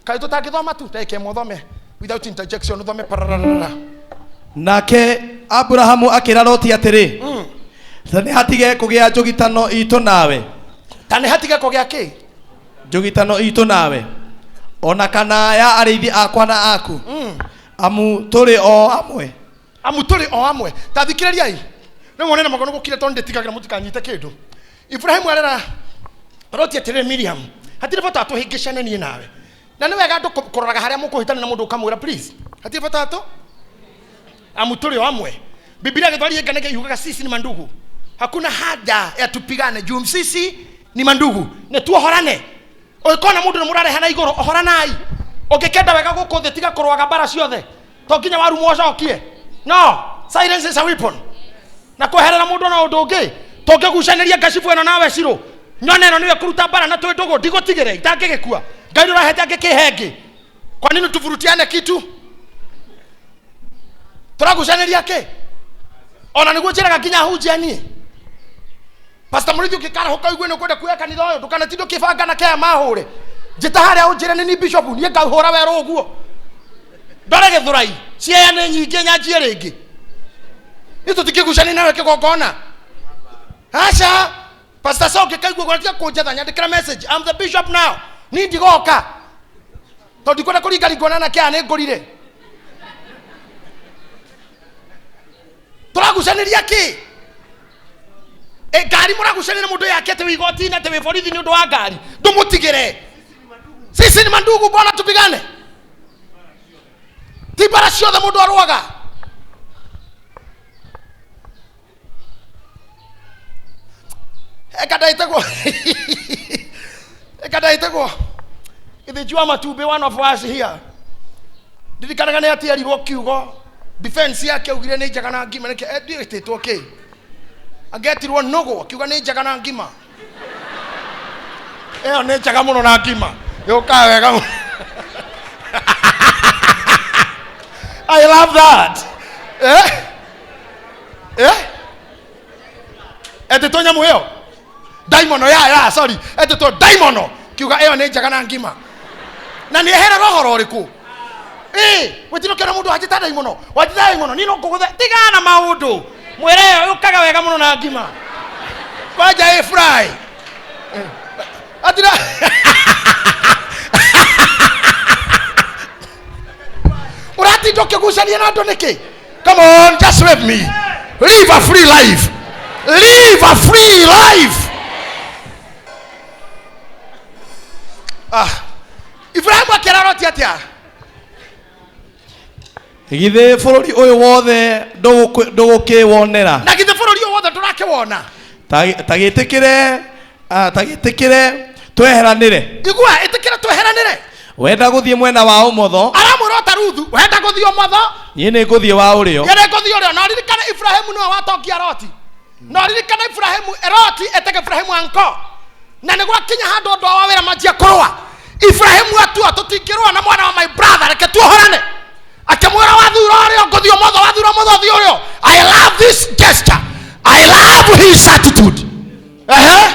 [SPEAKER 1] Kaĩ tũtangĩthoma tu ndagĩka ĩmwe ũthome without interjection, ũthome parararara.
[SPEAKER 2] Nake Aburahamu akĩra Loti atĩrĩ, ta nĩ hatige kũgĩa njũgitano itũ nawe.
[SPEAKER 1] Ta nĩ hatige kũgĩa kĩ?
[SPEAKER 2] Njũgitano itũ nawe, ona kana ya arĩithi akwa na aku, amu tũrĩ o amwe.
[SPEAKER 1] Amu tũrĩ o amwe. Ta thikĩrĩriai rĩu wone na magono gũkira, tondũ ndĩtigagĩra mũtikanyite kĩndũ. Ibrahimu arera Loti atĩrĩrĩ, Miriam, hatirĩ bata tũhĩngĩcane niĩ nawe, na nĩ wega andũ kũroraga harĩa mũkũhĩtana na mũndũ ũkamwĩra please, hatirĩ bata tũ, amu tũrĩ o amwe. Biblia gĩthweri ĩnganage yugaga sisi ni mandugu, hakuna haja ya tupigane juu sisi ni mandugu, nĩ tuohorane. Ũngĩkona mũndũ nĩ mũrarehana igũrũ, ohoranai. Ũngĩkenda wega gũkũ thĩ, tiga kũrũaga mbara ciothe, to nginya warumwo ũcokie. No silence is a weapon. Na kweherera mũndũ na ũndũ ũngĩ, tũngĩgucanĩria ngacibu ĩno nawe cirũ, nyone ĩno nĩyo kũruta mbara na twĩ ndũgũ, ndigũtigĩre itangĩgĩkua. Ngai nĩ ũrahete angĩkĩhe ĩngĩ. Kwa nini tuvurutiane kitu? Tũragucanĩria kĩ? Ona nĩguo njĩraga nginya ahunjia niĩ. Pastor Mũrĩithi, ũngĩkarahũka ũigue nĩ ũkwenda kuoya kanitha ũyũ, ndũkanatinde ũkĩbanga na kea mahũre. Njĩta harĩa ũnjĩre nĩ ni bishop, niĩ ngahũra werũ ũguo. Ndore gĩthũrai, ciea nĩ nyingĩ nyanjie rĩngĩ. Niĩ tũtingĩgucania nawe kĩgongona. Aca, Pastor Saul ũngĩkaigua ũguo, tiga kũnjetha, nyandĩkĩra message. I'm the bishop now. Niĩ ndigoka. Tondũ ndikwenda kũringaringwo na anake aya nĩ ngũrire. Tũragucanĩria kĩ? Ngari mũragucanĩria mũndũ yake atĩ wĩ igoti-inĩ, atĩ wĩ borithi nĩ ũndũ wa ngari, ndũmũtigĩre. Sisi ni mandugu, mbona tupigane? Ti mbara ciothe mũndũ arũaga. Eka ndaĩtagwo gĩthĩnji wa matumbĩ, one of us here. Ndirikanaga nĩ atierirwo kiugo defense yake augire nĩ njega na ngima, nĩkĩ ndiĩtĩtwo kĩ, angetirwo nũgũ akiuga nĩ njega na ngima. Ĩyo nĩ njega mũno na ngima, yũkaga wega mũno. I love that. Eh? Eh? Etĩtwo nyamũ ĩyo ndaimono ya ya sorry etĩtwo ndaimono kiuga ĩyo nĩ njega na ngima na nĩ eherera ũhoro ũrĩkũ ĩ wĩtino kĩona mũndũ wanjĩta ndaimono wanjĩta ndaimono niĩ no ngũgũthe tigana na maũndũ mwĩre ĩyo yũkaga wega mũno na ngima kwanja ĩ fry atira ũratinda ũkĩgucania na andũ nĩkĩ? Come on, just with me. Live a free life, live a free life. Ah, Ibrahimu akĩra Loti atĩa?
[SPEAKER 2] Githĩ bũrũri ũyũ wothe ndũgũkĩwonera?
[SPEAKER 1] Na githĩ bũrũri ũyũ wothe ndũrakĩwona?
[SPEAKER 2] Ta gĩtĩkĩre ta gĩtĩkĩre tweheranĩre.
[SPEAKER 1] Igua, ĩtĩkĩra tweheranĩre.
[SPEAKER 2] Wenda gũthiĩ mwena wa ũmotho,
[SPEAKER 1] aramwĩra ota Ruthu, wenda gũthiĩ ũmotho,
[SPEAKER 2] niĩ nĩ ngũthiĩ wa ũrĩo.
[SPEAKER 1] Yere ngũthiĩ ũrĩo. Na ririkane Ibrahimu nĩwe watongia Loti. Na ririkane Ibrahimu, Loti etagwo Ibrahimu anko, na nĩ gwakinya handũ ũndũ wa wĩra manjia kũrũa. Ibrahimu atua tũtingĩrũa na mwana wa my brother, reke tuohorane. Akĩmwĩra wathura ũrĩo ngũthiĩ ũmotho, wathura ũmotho thiĩ ũrĩo. I love this gesture, I love his attitude. Ehe.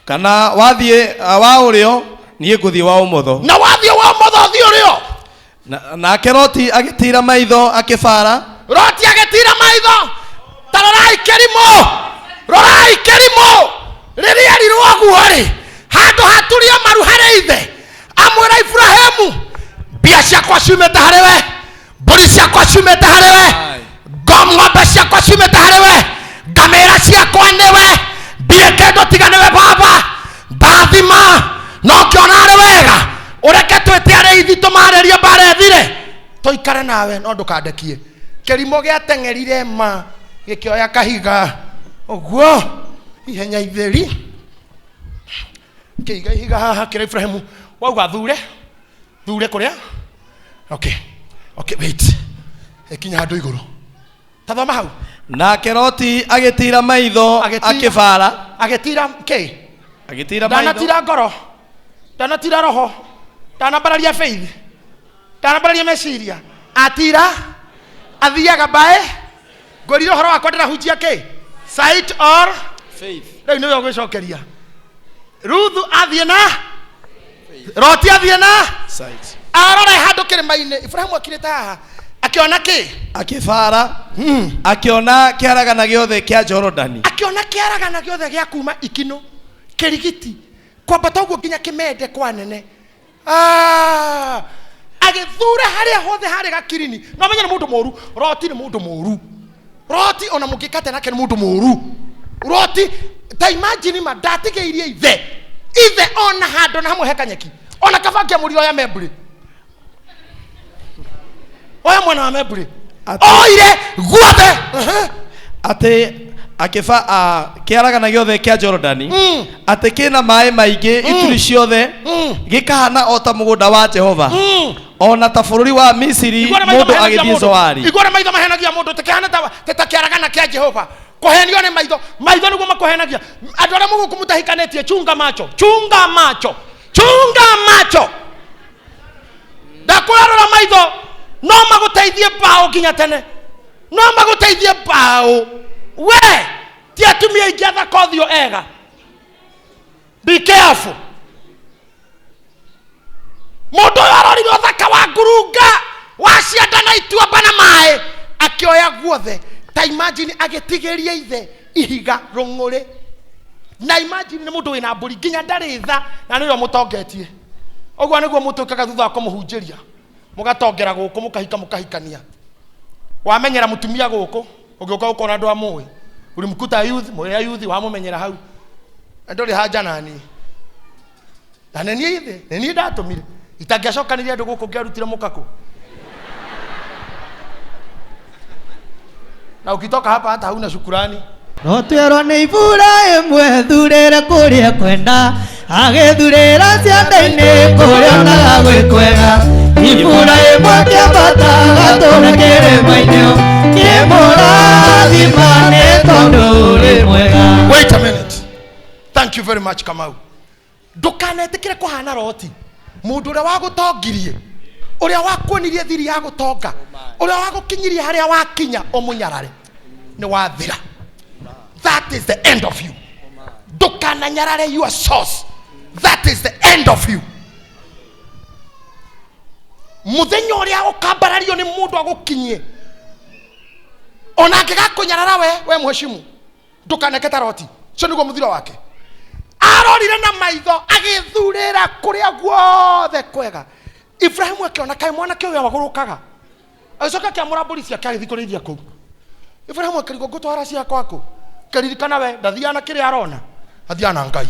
[SPEAKER 2] Kana wathiĩ wa ũrĩo, niĩ ngũthiĩ wa ũmotho.
[SPEAKER 1] Na wathiĩ wa ũmotho thiĩ ũrĩo.
[SPEAKER 2] Nake Loti agĩtiira maitho akĩbara.
[SPEAKER 1] Loti agĩtiira maitho. Ta rorai kĩrimũ, rorai kĩrimũ rĩrĩa erirwo ũguo rĩ, handũ haturie maru harĩ ithe, amwĩra Ibrahimu, mbia ciakwa ciumĩte harĩ we, mbũri ciakwa ciumĩte harĩ we, ng'ombe ciakwa ciumĩte harĩ we, ngamĩra ciakwa nĩwe, ndirĩ kĩndũ tiga nĩwe baba, ndathima no ngĩona arĩ wega ũreke twĩte arĩithi tũmarĩrie mbara ĩthire, tũikare nawe no ndũkandekie. Kĩrimũ gĩateng'erire ma gĩkĩoya kahiga ũguo ihenya itheri, kĩiga ihiga haha, kĩra Ibrahimu wauga thure thure kũrĩa. Okay, okay, wait, ĩkinya handũ igũrũ, tathoma hau.
[SPEAKER 2] Nake Loti agĩtiira maitho akĩbara.
[SPEAKER 1] Agĩtira kĩ?
[SPEAKER 2] Agĩtiira maitho.
[SPEAKER 1] Ndanatira ngoro, ndanatira roho, ndanambararia faith, ndanambararia meciria, atira athiaga mbae. Ngwĩrire ũhoro wakwa ndĩrahunjia kĩ? Sight or
[SPEAKER 2] faith.
[SPEAKER 1] Rĩu nĩwe ũgwĩcokeria. Ruthu athiĩ na Loti athiĩ na
[SPEAKER 2] sight.
[SPEAKER 1] Arore handũ kĩrĩma-inĩ, Ibrahimu akirĩte haha, akĩona kĩ?
[SPEAKER 2] Akĩbara, akĩona kĩaragana gĩothe kĩa Jorodani.
[SPEAKER 1] Akĩona kĩaragana gĩothe gĩa kuma Ikinũ kĩrigiti kwambata ũguo nginya kĩmende kwa nene. Agĩthura harĩa hothe harĩ gakirini. No menye nĩ mũndũ mũru. Loti nĩ mũndũ mũru. Loti ona mũngĩkate nake nĩ mũndũ mũru. Loti ta imagine ma ndatigĩirie ithe ithe ona handũ na hamwe he kanyeki, ona kaba ngĩamũrire oya membri, oya mwana wa membri, oire guothe.
[SPEAKER 2] Atĩ akĩba kĩaragana gĩothe kĩa Jorodani, atĩ kĩna maĩ maingĩ ituri ciothe, gĩkahana o ta mũgũnda wa Jehova, ona ta bũrũri wa Misiri mũndũ agĩthiĩ Zoari.
[SPEAKER 1] Igua na maitho mahenagia mũndũ, tĩkĩhana ta kĩaragana kĩa Jehova. Kũhenio nĩ maitho, maitho nĩguo makũhenagia. Andũ arĩa mũgũkũ mũtahikanĩtie, chunga macho, chunga macho, chunga macho. Ndakũrarora maitho no magũteithie mbaũ nginya tene, no magũteithie mbaũ. We ti atumia aingĩ athaka ũthiũ ega. Be careful. Mũndũ ũyũ arorire ũthaka wa ngurunga wa cianda na ituamba na maĩ, akĩoya guothe. Ta imagine agĩtigĩria ithe ihiga rũng'ũrĩ. Na imagine nĩ mũndũ wĩna mbũri nginya ndarĩ tha, na nĩwe mũtongetie. Ũguo nĩguo mũtũĩkaga thutha wa kũmũhunjĩria, mũgatongera gũkũ, mũkahika, mũkahikania. Wamenyera mũtumia gũkũ, ũgĩũka ũkona andũ amũĩ. Ulimkuta youth, mwĩra youth, wamũmenyera hau. Na ndũrĩ haja nani. Na nĩ niĩ ithe, nĩ niĩ ndatũmire. Itangĩacokanirie andũ gũkũ ngĩarutire mũkakũ. Na ukitoka hapa hata hauna shukurani.
[SPEAKER 3] No twerwo nĩ ibura ĩmwe thurĩre kũrĩa kwenda, agĩthurĩra cianda-inĩ kũrĩa onaga gwĩ kwega. Ibura ĩmwe kĩambata gatũre kĩrĩma-inĩ, kĩmũrathima nĩ tondũ ũrĩ mwega.
[SPEAKER 1] Wait a minute. Thank you very much, Kamau. Ndũkanetĩkĩre kũhana Loti. Mũndũ ũrĩa wagũtongirie Ũrĩa wakuonirie thiri ya gũtonga, ũrĩa wagũkinyirie harĩa wakinya, ũmũnyarare, nĩ wathira. That is the end of you. Ndũkananyarare your source. That is the end of you. Mũthenya ũrĩa ũkambarario nĩ mũndũ agũkinyie, ona angĩgakũnyarara we mheshimu, ndũkaneke ta Loti. Ũcio nĩguo mũthiro wake. Arorire na maitho agĩthurĩra kũrĩa guothe kwega. Ibrahimu akĩona kaĩ mwanake ũyũ agũrũkaga, agĩcoka akĩamũra mbũri ciake agĩthiĩ kũrĩithia kũu. Ibrahimu akĩrigwo, ngũtwara ciakwa kũ? Kĩririkana we ndathiaga na kĩrĩa arona, athiaga na Ngai.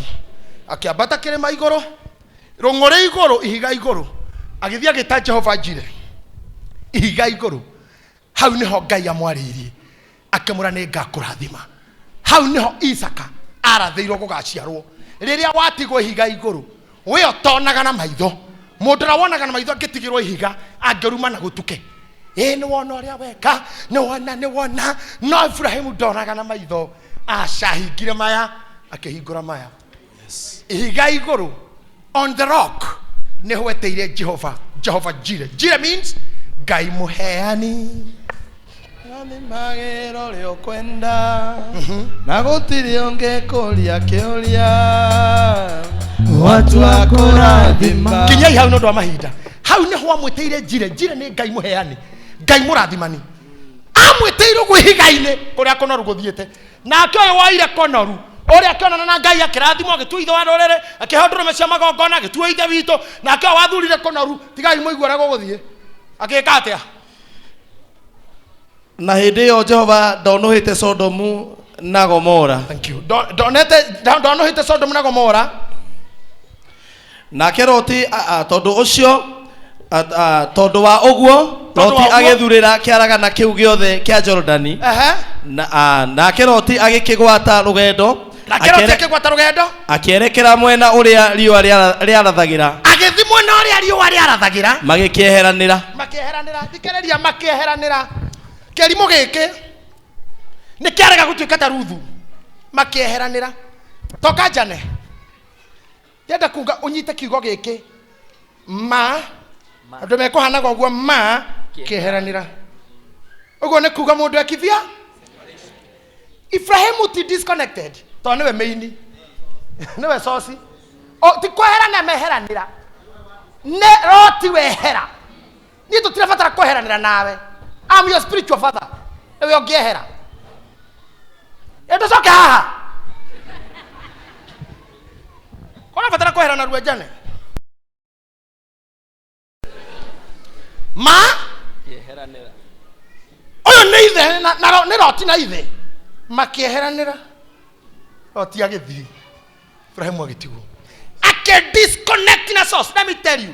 [SPEAKER 1] Akĩambata kĩrĩma igũrũ, rũng'ũrĩ igũrũ, ihiga igũrũ, agĩthiĩ agĩta Jehova Jire, ihiga igũrũ. Hau nĩho Ngai amwarĩirie akĩmũra nĩ ngakũrathima. Hau nĩho Isaka arathĩirwo gũgaciarwo. Rĩrĩa watigwo ihiga igũrũ, we ũtonaga na maitho, mũndũ ũrĩa wonaga na maitho angĩtigĩrwo ihiga angĩruma na gũtuke, ĩ nĩ wona ũrĩa weka, nĩ wona, nĩ wona. No Ibrahimu ndonaga na maitho, aca, ahingire maya, akĩhingũra maya. Ihiga igũrũ, on the rock, nĩho wetĩire Jehova, Jehova Jire. Jire means Ngai mũheani.
[SPEAKER 2] Rathimagĩra ũrĩa ũkwenda, na gũtirĩ ũngĩkũria kĩũria.
[SPEAKER 3] Watua kũrathima.
[SPEAKER 1] Kinyai hau nĩ ũndũ wa mahinda. Hau nĩho amwĩtĩire Jire. Jire nĩ Ngai mũheani, Ngai mũrathimani. Amwĩtĩire ũguo ihiga-inĩ kũrĩa kũnoru gũthiĩte. Nake ũyũ woire kũnoru, ũrĩa akĩonana na Ngai akĩrathimwo, agĩtuo ithe wa rũrĩrĩ, akĩheo ndũrũme cia magongona, agĩtuo ithe witũ. Nake ũyũ wathurire kũnoru, tigai mũigue ũrĩa gũgũthiĩ. Agĩka atĩa?
[SPEAKER 2] Na hĩndĩ ĩyo Jehova ndonũhĩte Sodomu na Gomora.
[SPEAKER 1] Thank you. Ndonete, ndonũhĩte Sodomu na Gomora.
[SPEAKER 2] Nake Loti, tondũ ũcio, tondũ wa ũguo,
[SPEAKER 1] Tondũ
[SPEAKER 2] Loti
[SPEAKER 1] wa ũguo.
[SPEAKER 2] agĩthurĩra kĩaragana kĩu gĩothe kĩa Jorodani. Nake Loti agĩkĩgwata rũgendo,
[SPEAKER 1] Nake Loti akĩgwata rũgendo,
[SPEAKER 2] akĩerekera mwena ũrĩa riũa rĩarathagĩra.
[SPEAKER 1] Agĩthiĩ mwena ũrĩa riũa rĩarathagĩra.
[SPEAKER 2] Magĩkĩeheranĩra.
[SPEAKER 1] Makĩeheranĩra. Thikĩrĩria, makĩeheranĩra. Kĩrimũ gĩkĩ nĩ kĩarega gũtuĩka ta Ruthu. Makĩeheranĩra. Toka njane. Ndĩrenda kuga ũnyite kiugo gĩkĩ ma, andũ mekũhanaga ũguo, ma kĩeheranĩra. Ũguo nĩ kuga mũndũ ekithia. Ibrahimu ti disconnected, tondũ nĩwe main, nĩwe source. O, ti kweherana meheranĩra, nĩ Loti wehera. Niĩ tũtirabatara kweheranĩra nawe. I'm your spiritual father. Nĩwe ũngĩehera. Ĩ tũcoke haha. Kũrabatara kwehera narua njane. Ma ũyũ nĩ ithe na nĩ Loti na ithe makĩeheranĩra. Loti agĩthiĩ, Ibrahimu agĩtigwo, akĩ disconnect na source. Let me tell you,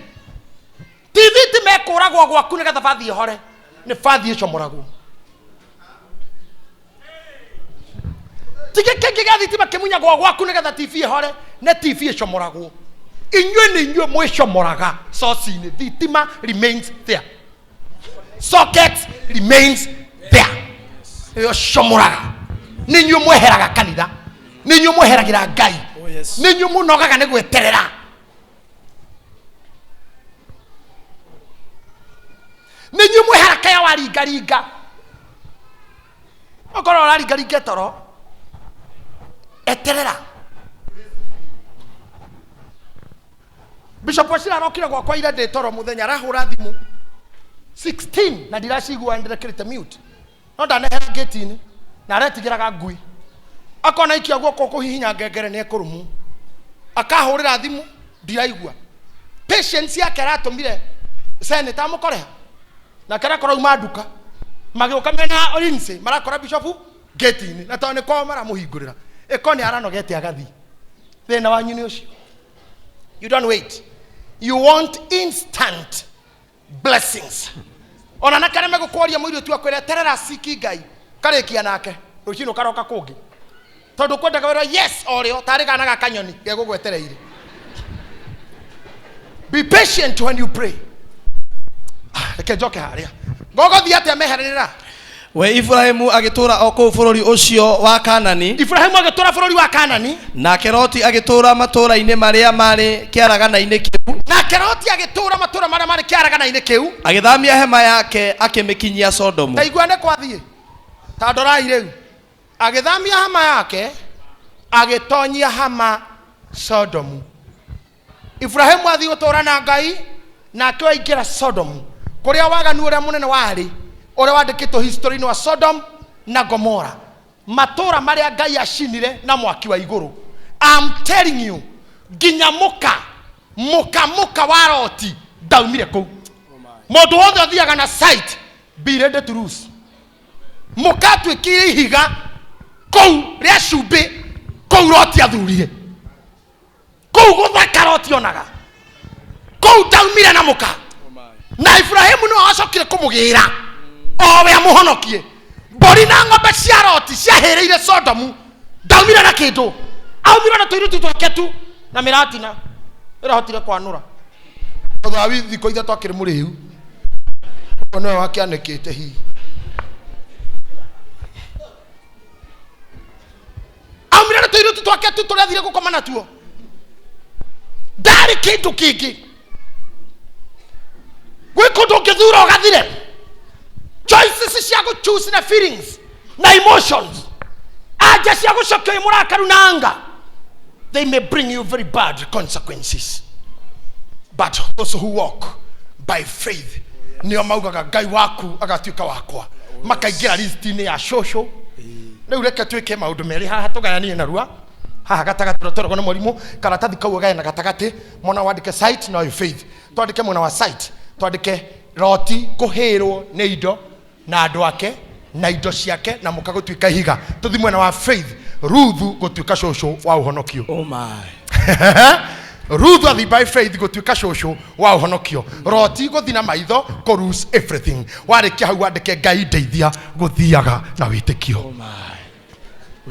[SPEAKER 1] ti thitima ĩkũragwo gwaku nĩgetha bathi ĩhore, nĩ bathi ĩcomoragwo. Ti gĩkĩngĩ gĩa thitima kĩmunyagwo gwaku nĩgetha TV ĩhore, nĩ TV ĩcomoragwo. Inyuĩ nĩ inyuĩ mwĩcomoraga source-inĩ. Thitima remains there, socket remains there. Ĩyo comoraga nĩ inyuĩ mweheraga kanitha, nĩ inyuĩ mweheragĩra Ngai.
[SPEAKER 2] Oh, yes.
[SPEAKER 1] Nĩ inyuĩ mũnogaga nĩ gweterera. Nĩ inyuĩ mweharakaya waringaringa, okorwo ũraringaringa toro, eterera. Bishop Wachira arokire gwakwa ira ndĩ toro mũthenya, arahũra thimũ 16 na ndiracigua, ndĩrekĩrĩte mute, no ndanehera ngĩti-inĩ na aretigĩraga ngui, akona ikia guoko kũhihinya ngengere nĩ ekũrũmwo, akahũrĩra thimũ ndiraigua. Patience yake aratũmire senator amũkoreha, nake arakora uma nduka, magĩũka mena Lindsay, marakora bishop ngĩti-inĩ, na tondũ nĩ kwao maramũhingũrĩra, ĩko nĩ aranogete agathiĩ. Thĩna wanyu nĩ ũcio. You don't wait, you want instant blessings. Ona na kareme gũkwaria mũirĩtu akwĩra eterera ciki Ngai karĩkia nake rũcinĩ karoka kũngĩ, tondũ kwendaga wĩra yes o rĩo, tarĩ kana ga kanyoni gegũgwetereire. Be patient when you pray. Reke njoke harĩa ngogothiĩ atĩa meheranĩra.
[SPEAKER 2] We Ibrahimu agĩtũũra o kũu bũrũri ũcio wa Kanani.
[SPEAKER 1] Ibrahimu agĩtũũra bũrũri wa Kanani.
[SPEAKER 2] Nake Loti agĩtũũra matũũra-inĩ marĩa marĩ kĩaragana-inĩ kĩu.
[SPEAKER 1] Nake Loti agĩtũũra matũũra marĩa marĩ kĩaragana-inĩ kĩu.
[SPEAKER 2] Agĩthamia hema yake akĩmĩkinyia Sodomu.
[SPEAKER 1] Ta igua nĩ kwathiĩ. Ta ndorai rĩu. Agĩthamia hema yake agĩtonyia hama Sodomu. Ibrahimu athiĩ gũtũũra na Ngai nake aingĩra Sodomu kũrĩa waganu ũrĩa mũnene warĩ ũrĩa wandĩkĩtwo history-inĩ wa Sodom na Gomora, matũũra marĩa Ngai acinire na mwaki wa igũrũ. I'm telling you, nginya mũka mũka mũka wa Loti ndaumire kũu. Mũndũ wothe ũthiaga na sight, be ready to lose. Mũka atuĩkire ihiga kũu rĩa cumbĩ kũu Loti athurire, kũu gũthaka Loti onaga, kũu ndaumire na mũka. Na Ibrahimu nĩwe wacokire kũmũgĩra owe amũhonokie. Mbũri na ng'ombe cia Loti ciahĩrĩire Sodomu, ndaumire na kĩndũ, aumire na tũirĩtu twake tu na mĩratina ĩrahotire kwanũra. Thutha wa thikũ ithatũ akĩrĩ mũrĩu, ũguo nĩwe wakĩanĩkĩte hihi. Aumire na tũirĩtu twake tu tũrĩa athire gũkoma natuo, ndarĩ kĩndũ kĩngĩ. Gwĩ kũndũ ũngĩthura ũgathire. Choices cia gũ choose na feelings na emotions, anja cia gũcokia wĩ mũrakaru na anger, they may bring you very bad consequences. But those who walk by faith nĩo maugaga Ngai waku agatuĩka wakwa, makaingĩra list-inĩ ya cũcũ. Rĩu reke twĩke maũndũ merĩ haha tũgayanie narua haha gatagatĩ ũrĩa tweragwo nĩ mwarimũ. Karatathi kau ũgae na gatagatĩ, mwena wandĩke sight na faith. Twandĩke mwena wa sight, twandĩke Loti kũhĩrwo nĩ indo na andũ ake na indo ciake na mũka gũtuĩka ihiga. Tũthi mwena wa faith, Ruthu gũtuĩka cũcũ wa ũhonokio.
[SPEAKER 2] Oh my.
[SPEAKER 1] Ruthu athi by faith gũtuĩka cũcũ wa ũhonokio. Loti gũthi na maitho kũ lose everything. Warĩkia hau wandĩke Ngai ndeithia gũthiaga na wĩtĩkio.
[SPEAKER 2] Oh my.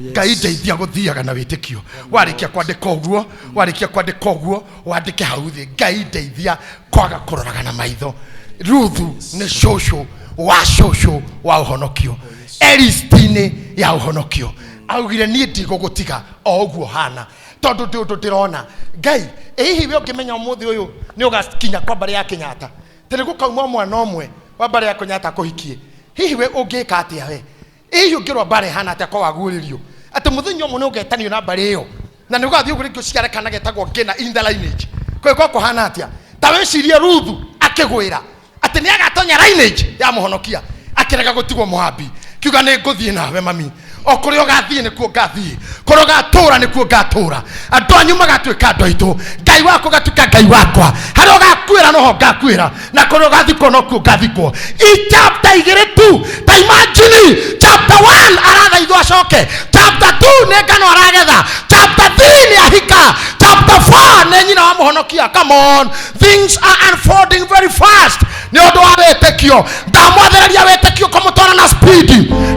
[SPEAKER 1] Ngai ndeithia gũthiaga na wĩtĩkio. Warĩkia kwandĩka ũguo, warĩkia kwandĩka ũguo, wandĩke hau thĩ Ngai ndeithia kwaga kũroraga na maitho. Ruthu nĩ cũcũ wa cũcũ wa ũhonokio, elisti-inĩ ya ũhonokio. Augire niĩ ndigũgũtiga o ũguo hana, tondũ ndĩ ũndũ ndĩrona. Ngai, ĩ hihi we ũngĩmenya ũmũthĩ ũyũ nĩ ũgakinya kwa mbarĩ ya Kenyatta, tĩ nĩ gũkauma mwana ũmwe wa mbarĩ ya Kenyatta akũhikie, hihi we ũngĩka atĩa we? Hihi ũngĩrwo mbarĩ ĩhana atĩa kwa waguũrĩrio atĩ mũthenya ũmwe nĩ ũgetanio na mbarĩ ĩyo na nĩ ũgathiĩ ũguo rĩngĩ ũciare kana getagwo Ngĩna in the lineage, kwĩkwo kũhana atĩa? Ta wĩcirie Ruthu akĩgwĩra atĩ nĩ agatonya lineage ya mũhonokia, akĩrega gũtigwo Moabi, kiuga nĩ ngũthiĩ nawe mami, o kũrĩa ũgathiĩ nĩkuo ngathiĩ, kũrĩa ũgatũũra nĩkuo ngatũũra, andũ anyu magatuĩka andũ aitũ, Ngai waku ũgatuĩka Ngai wakwa, harĩa ũgakuĩra noho ngakuĩra, na kũrĩa ũgathikwo nokuo ngathikwo. I chapter igĩrĩ tu, ta imagine chapter 1 arathaithwo acoke, chapter 2 nĩ ngano aragetha, chapter 3 nĩ ahika, chapter 4 nĩ nyina wa mũhonokia. Come on, things are unfolding very fast. Nĩ ũndũ wa wĩtĩkio, ndamwathĩrĩria wĩtĩkio kũmũtwara na speed,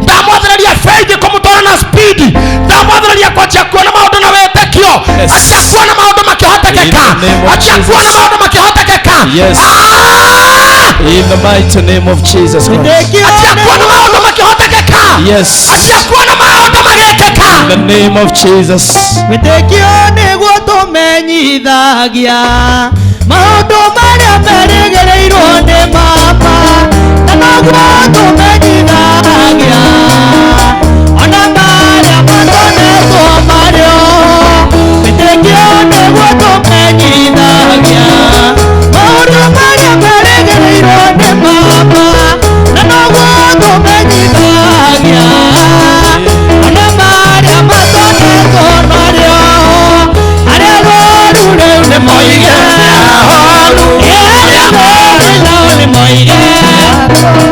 [SPEAKER 1] ndamwathĩrĩria faith kũmũtwara na speed, ndamwathĩrĩria kwanjia kuona maũndũ na wĩtĩkio.
[SPEAKER 2] Yes.
[SPEAKER 1] Anjia kuona maũndũ makĩhotekeka,
[SPEAKER 2] In the name of
[SPEAKER 1] anjia kuona
[SPEAKER 2] Jesus.
[SPEAKER 1] maũndũ makĩhotekeka.
[SPEAKER 2] Yes. In the mighty name of Jesus Christ.
[SPEAKER 3] Wĩtĩkio
[SPEAKER 1] Anjia kuona maũndũ makĩhotekeka.
[SPEAKER 2] Yes.
[SPEAKER 1] Anjia kuona maũndũ magĩkĩka.
[SPEAKER 2] In the name of Jesus.
[SPEAKER 3] Wĩtĩkio nĩguo tũmenyithagia maũndũ marĩa merĩgĩrĩirwo nĩ mama, na noguo tũmenyithagia ona marĩa matonetwo marĩo. Wĩtĩkio nĩguo tũmenyithagia maũndũ marĩa merĩgĩrĩirwo nĩ mama, na noguo tũmenyithagia ona marĩa matonetwo marĩo. Arĩa arwaru rĩu nĩ moige, arĩa marĩ nao nĩ moige,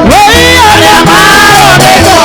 [SPEAKER 3] woi arĩa maronetwo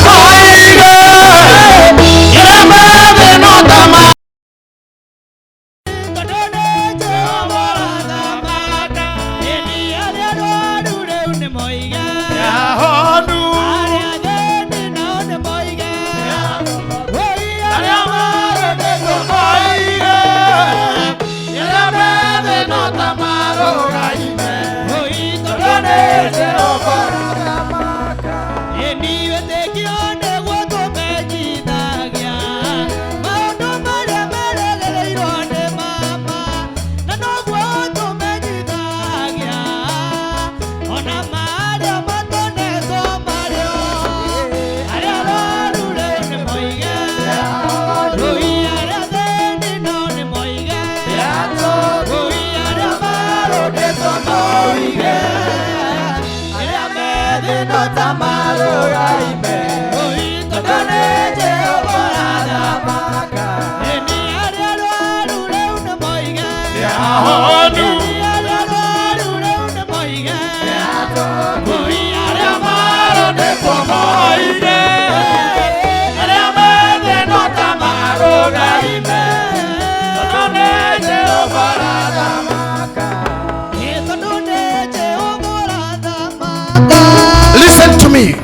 [SPEAKER 1] Listen to me.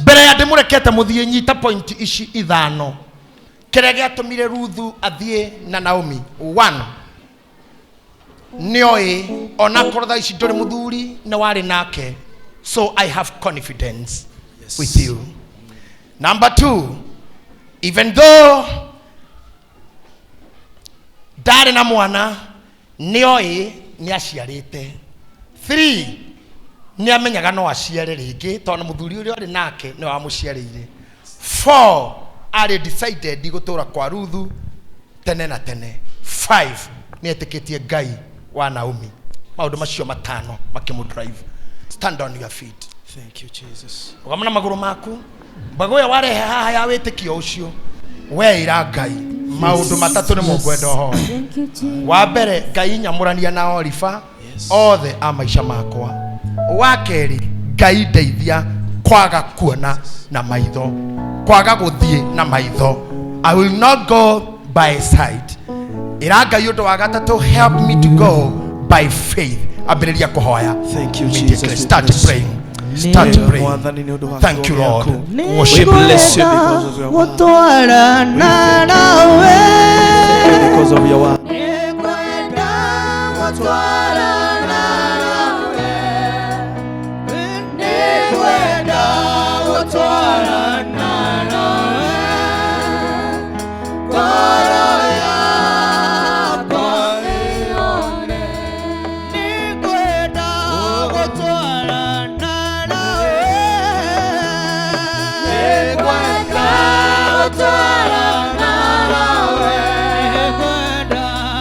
[SPEAKER 1] Mbere ya ndĩmũrekete mũthiĩ, nyita point ici ithano. Kĩrĩa gĩatũmire Ruthu athiĩ na Naomi: one, nĩoĩ onakorwo thaa ici ndũrĩ mũthuri, nĩ warĩ nake, so I have confidence with you. Number two, even though ndarĩ na mwana, nĩoĩ nĩ aciarĩte. Three, nĩ amenyaga no aciare rĩngĩ, tondũ mũthuri ũrĩa arĩ nake nĩ wamũciarĩire. Four, arĩ decided gũtũra kwa Ruthu tene na tene. Five, nĩ etĩkĩtie Ngai wa Naomi. Maũndũ macio matano makĩmũ drive. Stand on your feet.
[SPEAKER 2] Thank you, Jesus.
[SPEAKER 1] Rũgama na magũrũ maku. Mbegũ ĩyo warehe haha ya wĩtĩkio ũcio, weĩra Ngai maũndũ matatũ nĩ mũngwenda ũhoe.
[SPEAKER 4] Thank you, Jesus.
[SPEAKER 1] Wa mbere, Ngai nyamũrania na Orifa othe a maica makwa. Wa kerĩ, Ngai ndeithia kwaga kuona na maitho, kwaga gũthiĩ na maitho. I will not go by sight. Ĩra Ngai ũndũ wa gatatũ, help me to go by faith. Ambĩrĩria kũhoya.
[SPEAKER 2] Thank you,
[SPEAKER 1] Immediately.
[SPEAKER 2] Jesus. We
[SPEAKER 1] Start
[SPEAKER 2] bless you.
[SPEAKER 1] praying, start
[SPEAKER 2] Wega
[SPEAKER 1] praying.
[SPEAKER 2] Mwathani nĩ ũndũ wa
[SPEAKER 1] Thank you,
[SPEAKER 2] kiugo
[SPEAKER 1] Lord.
[SPEAKER 2] gĩaku.
[SPEAKER 1] Worship.
[SPEAKER 2] We bless you because of your word.
[SPEAKER 3] Gũtwarana nawe.
[SPEAKER 2] Thank you because of your word.
[SPEAKER 3] Nĩngwenda gũtwarana nawe. Nĩngwenda gũtwarana nawe. Ngoro yakwa ĩyone. Nĩngwenda gũtwarana nawe. Nĩngwenda gũtwarana nawe.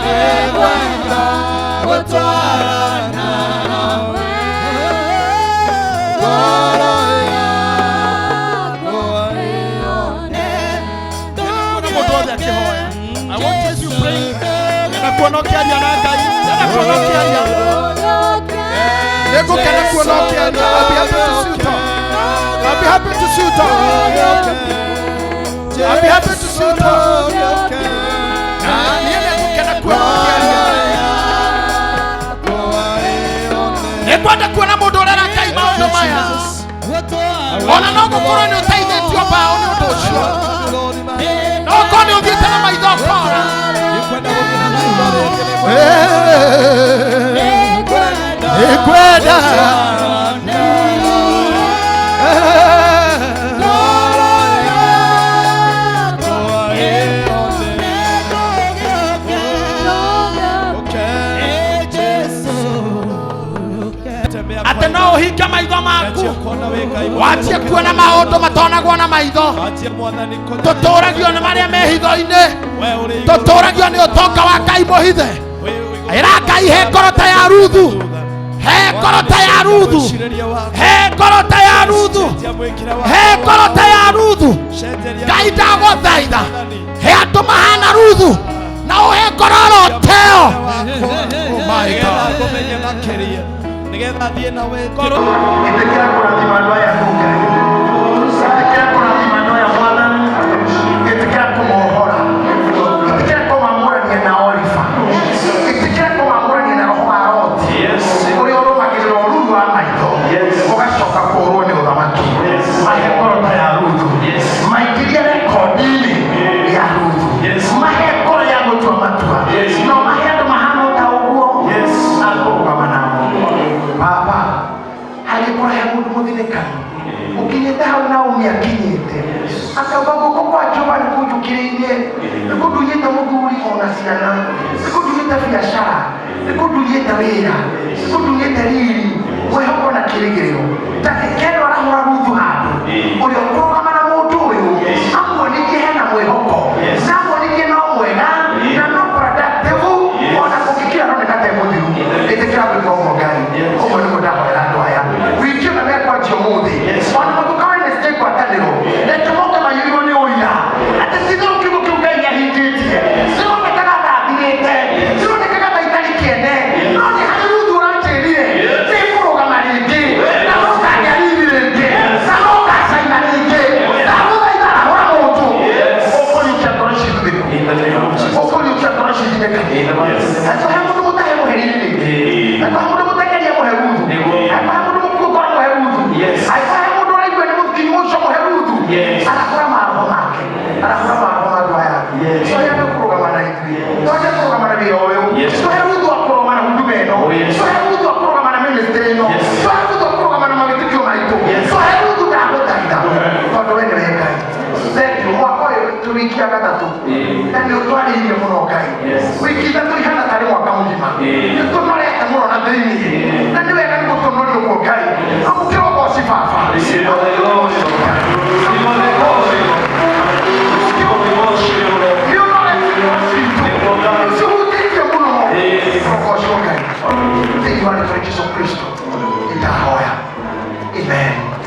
[SPEAKER 3] Nĩngwenda gũtwarana nawe. Ngoro yakwa ĩyone.
[SPEAKER 1] Kuona mũndũ wothe akĩhoya. I want to see you praying. Ndĩrenda kuona ũkĩaria na Ngai. Ndĩrenda kuona ũkĩaria. Nĩngũkena kuona ũkĩaria. I'll be happy to see you talk. I'll be happy to see you talk. I'll be happy to see you talk. Na niĩ nĩngũkena kuona ũkĩaria. Nĩngwenda kuona mũndũ ũrera Ngai maũndũ maya. Ona no gũkorwo nĩ ũteithĩtio mbaũ nĩ ũndũ ũcio. No ũkorwo nĩ ũthiĩte na maitho ũkora. Nĩngwenda. Atĩ no ũhinge maitho maku, wanjie kuona maũndũ matonagwo na maitho. Tũtũragio nĩ marĩa me hitho-inĩ, tũtũragio nĩ ũtonga wa Ngai mũhithe. Ĩra Ngai, he ngoro ta ya Ruthu, he ngoro ta ya Ruthu, he ngoro ta ya Ruthu, he ngoro ta ya Ruthu. Ngai, ndagũthaitha, he andũ mahana Ruthu na ũhe ngoro oro teo. Oh my God.
[SPEAKER 2] Nĩgetha thiĩ na wendo.
[SPEAKER 1] Ĩtĩkĩra kũrathima andũ aya kũu, Ngai. Ĩtĩkĩra kũrathima andũ aya, Mwathani. Ĩtĩkĩra kũmohora. Ĩtĩkĩra kũmamũrania na Orifa. Ĩtĩkĩra kũmamũrania na roho wa Loti ũrĩa ũrũmagĩrĩra ũruru wa maitho, ũgacoka kũũrwo nĩ ũthamaki. Mahe ngoro ta ya Ruthu, maingĩrie rekondi-inĩ ya Ruthu, mahe ngoro ya gũtua matua, no mahe andũ mahana ta ũguo akũrũgama nao. Baba, hangĩkorwo he mũndũ mũthinĩkanu ũkinyĩte hau Naomi akinyĩte, akauga guoko kwa Jehova nĩ kũnjũkĩrĩirie, nĩ kũndunyĩte mũthuri ona ciana, nĩ kũndunyĩte biacara, nĩ kũndunyĩte wĩra, nĩ kũndunyĩte riri, mwĩhoko na kĩrĩgĩrĩro. Ndagĩka ĩno arahũra Ruthu handũ ũrĩa ũkũrũgama na mũndũ ũyũ, amuonirie hena mwĩhoko na amuonirie no mwega na no productive ona kũngĩkira aroneka te mũthiru. Ĩtĩkĩra gwĩka ũguo, Ngai. Ũguo nĩguo ndahoera andũ aya wiki ĩno mekwanjia ũmũthĩ, ona mũtuka Wednesday ngwatanĩro, reke moke maiyũirwo nĩ ũira atĩ titherũ kiugo kĩu Ngai nĩahingĩtie. Cironekaga ta thirĩte, cironekaga ta itarĩ kĩene, no nĩ harĩ Ruthu ũranjĩrire nĩngũrũgama rĩngĩ na nũkagĩa riri rĩngĩ na nũgacaina rĩngĩ. Ndagũthaitha, arahũra mũndũ ũkũriũkia ngoro ici thuthĩku, ũkũriũkia ngoro ici thinĩkanu. Angĩkorwo he mũndũ mũtahe mũhe riri rĩngĩ, angĩkorwo he mũndũ mũtageria mũhe Ruthu, angĩkorwo he mũndũ mũkuũ ngoro mũhe Ruthu. Wiki ya gatatũ na nĩ ũtwarĩirie mũno Ngai. Wiki ithatũ ihana tarĩ mwaka mũgima. Nĩ tũnorete mũno na thĩinĩ.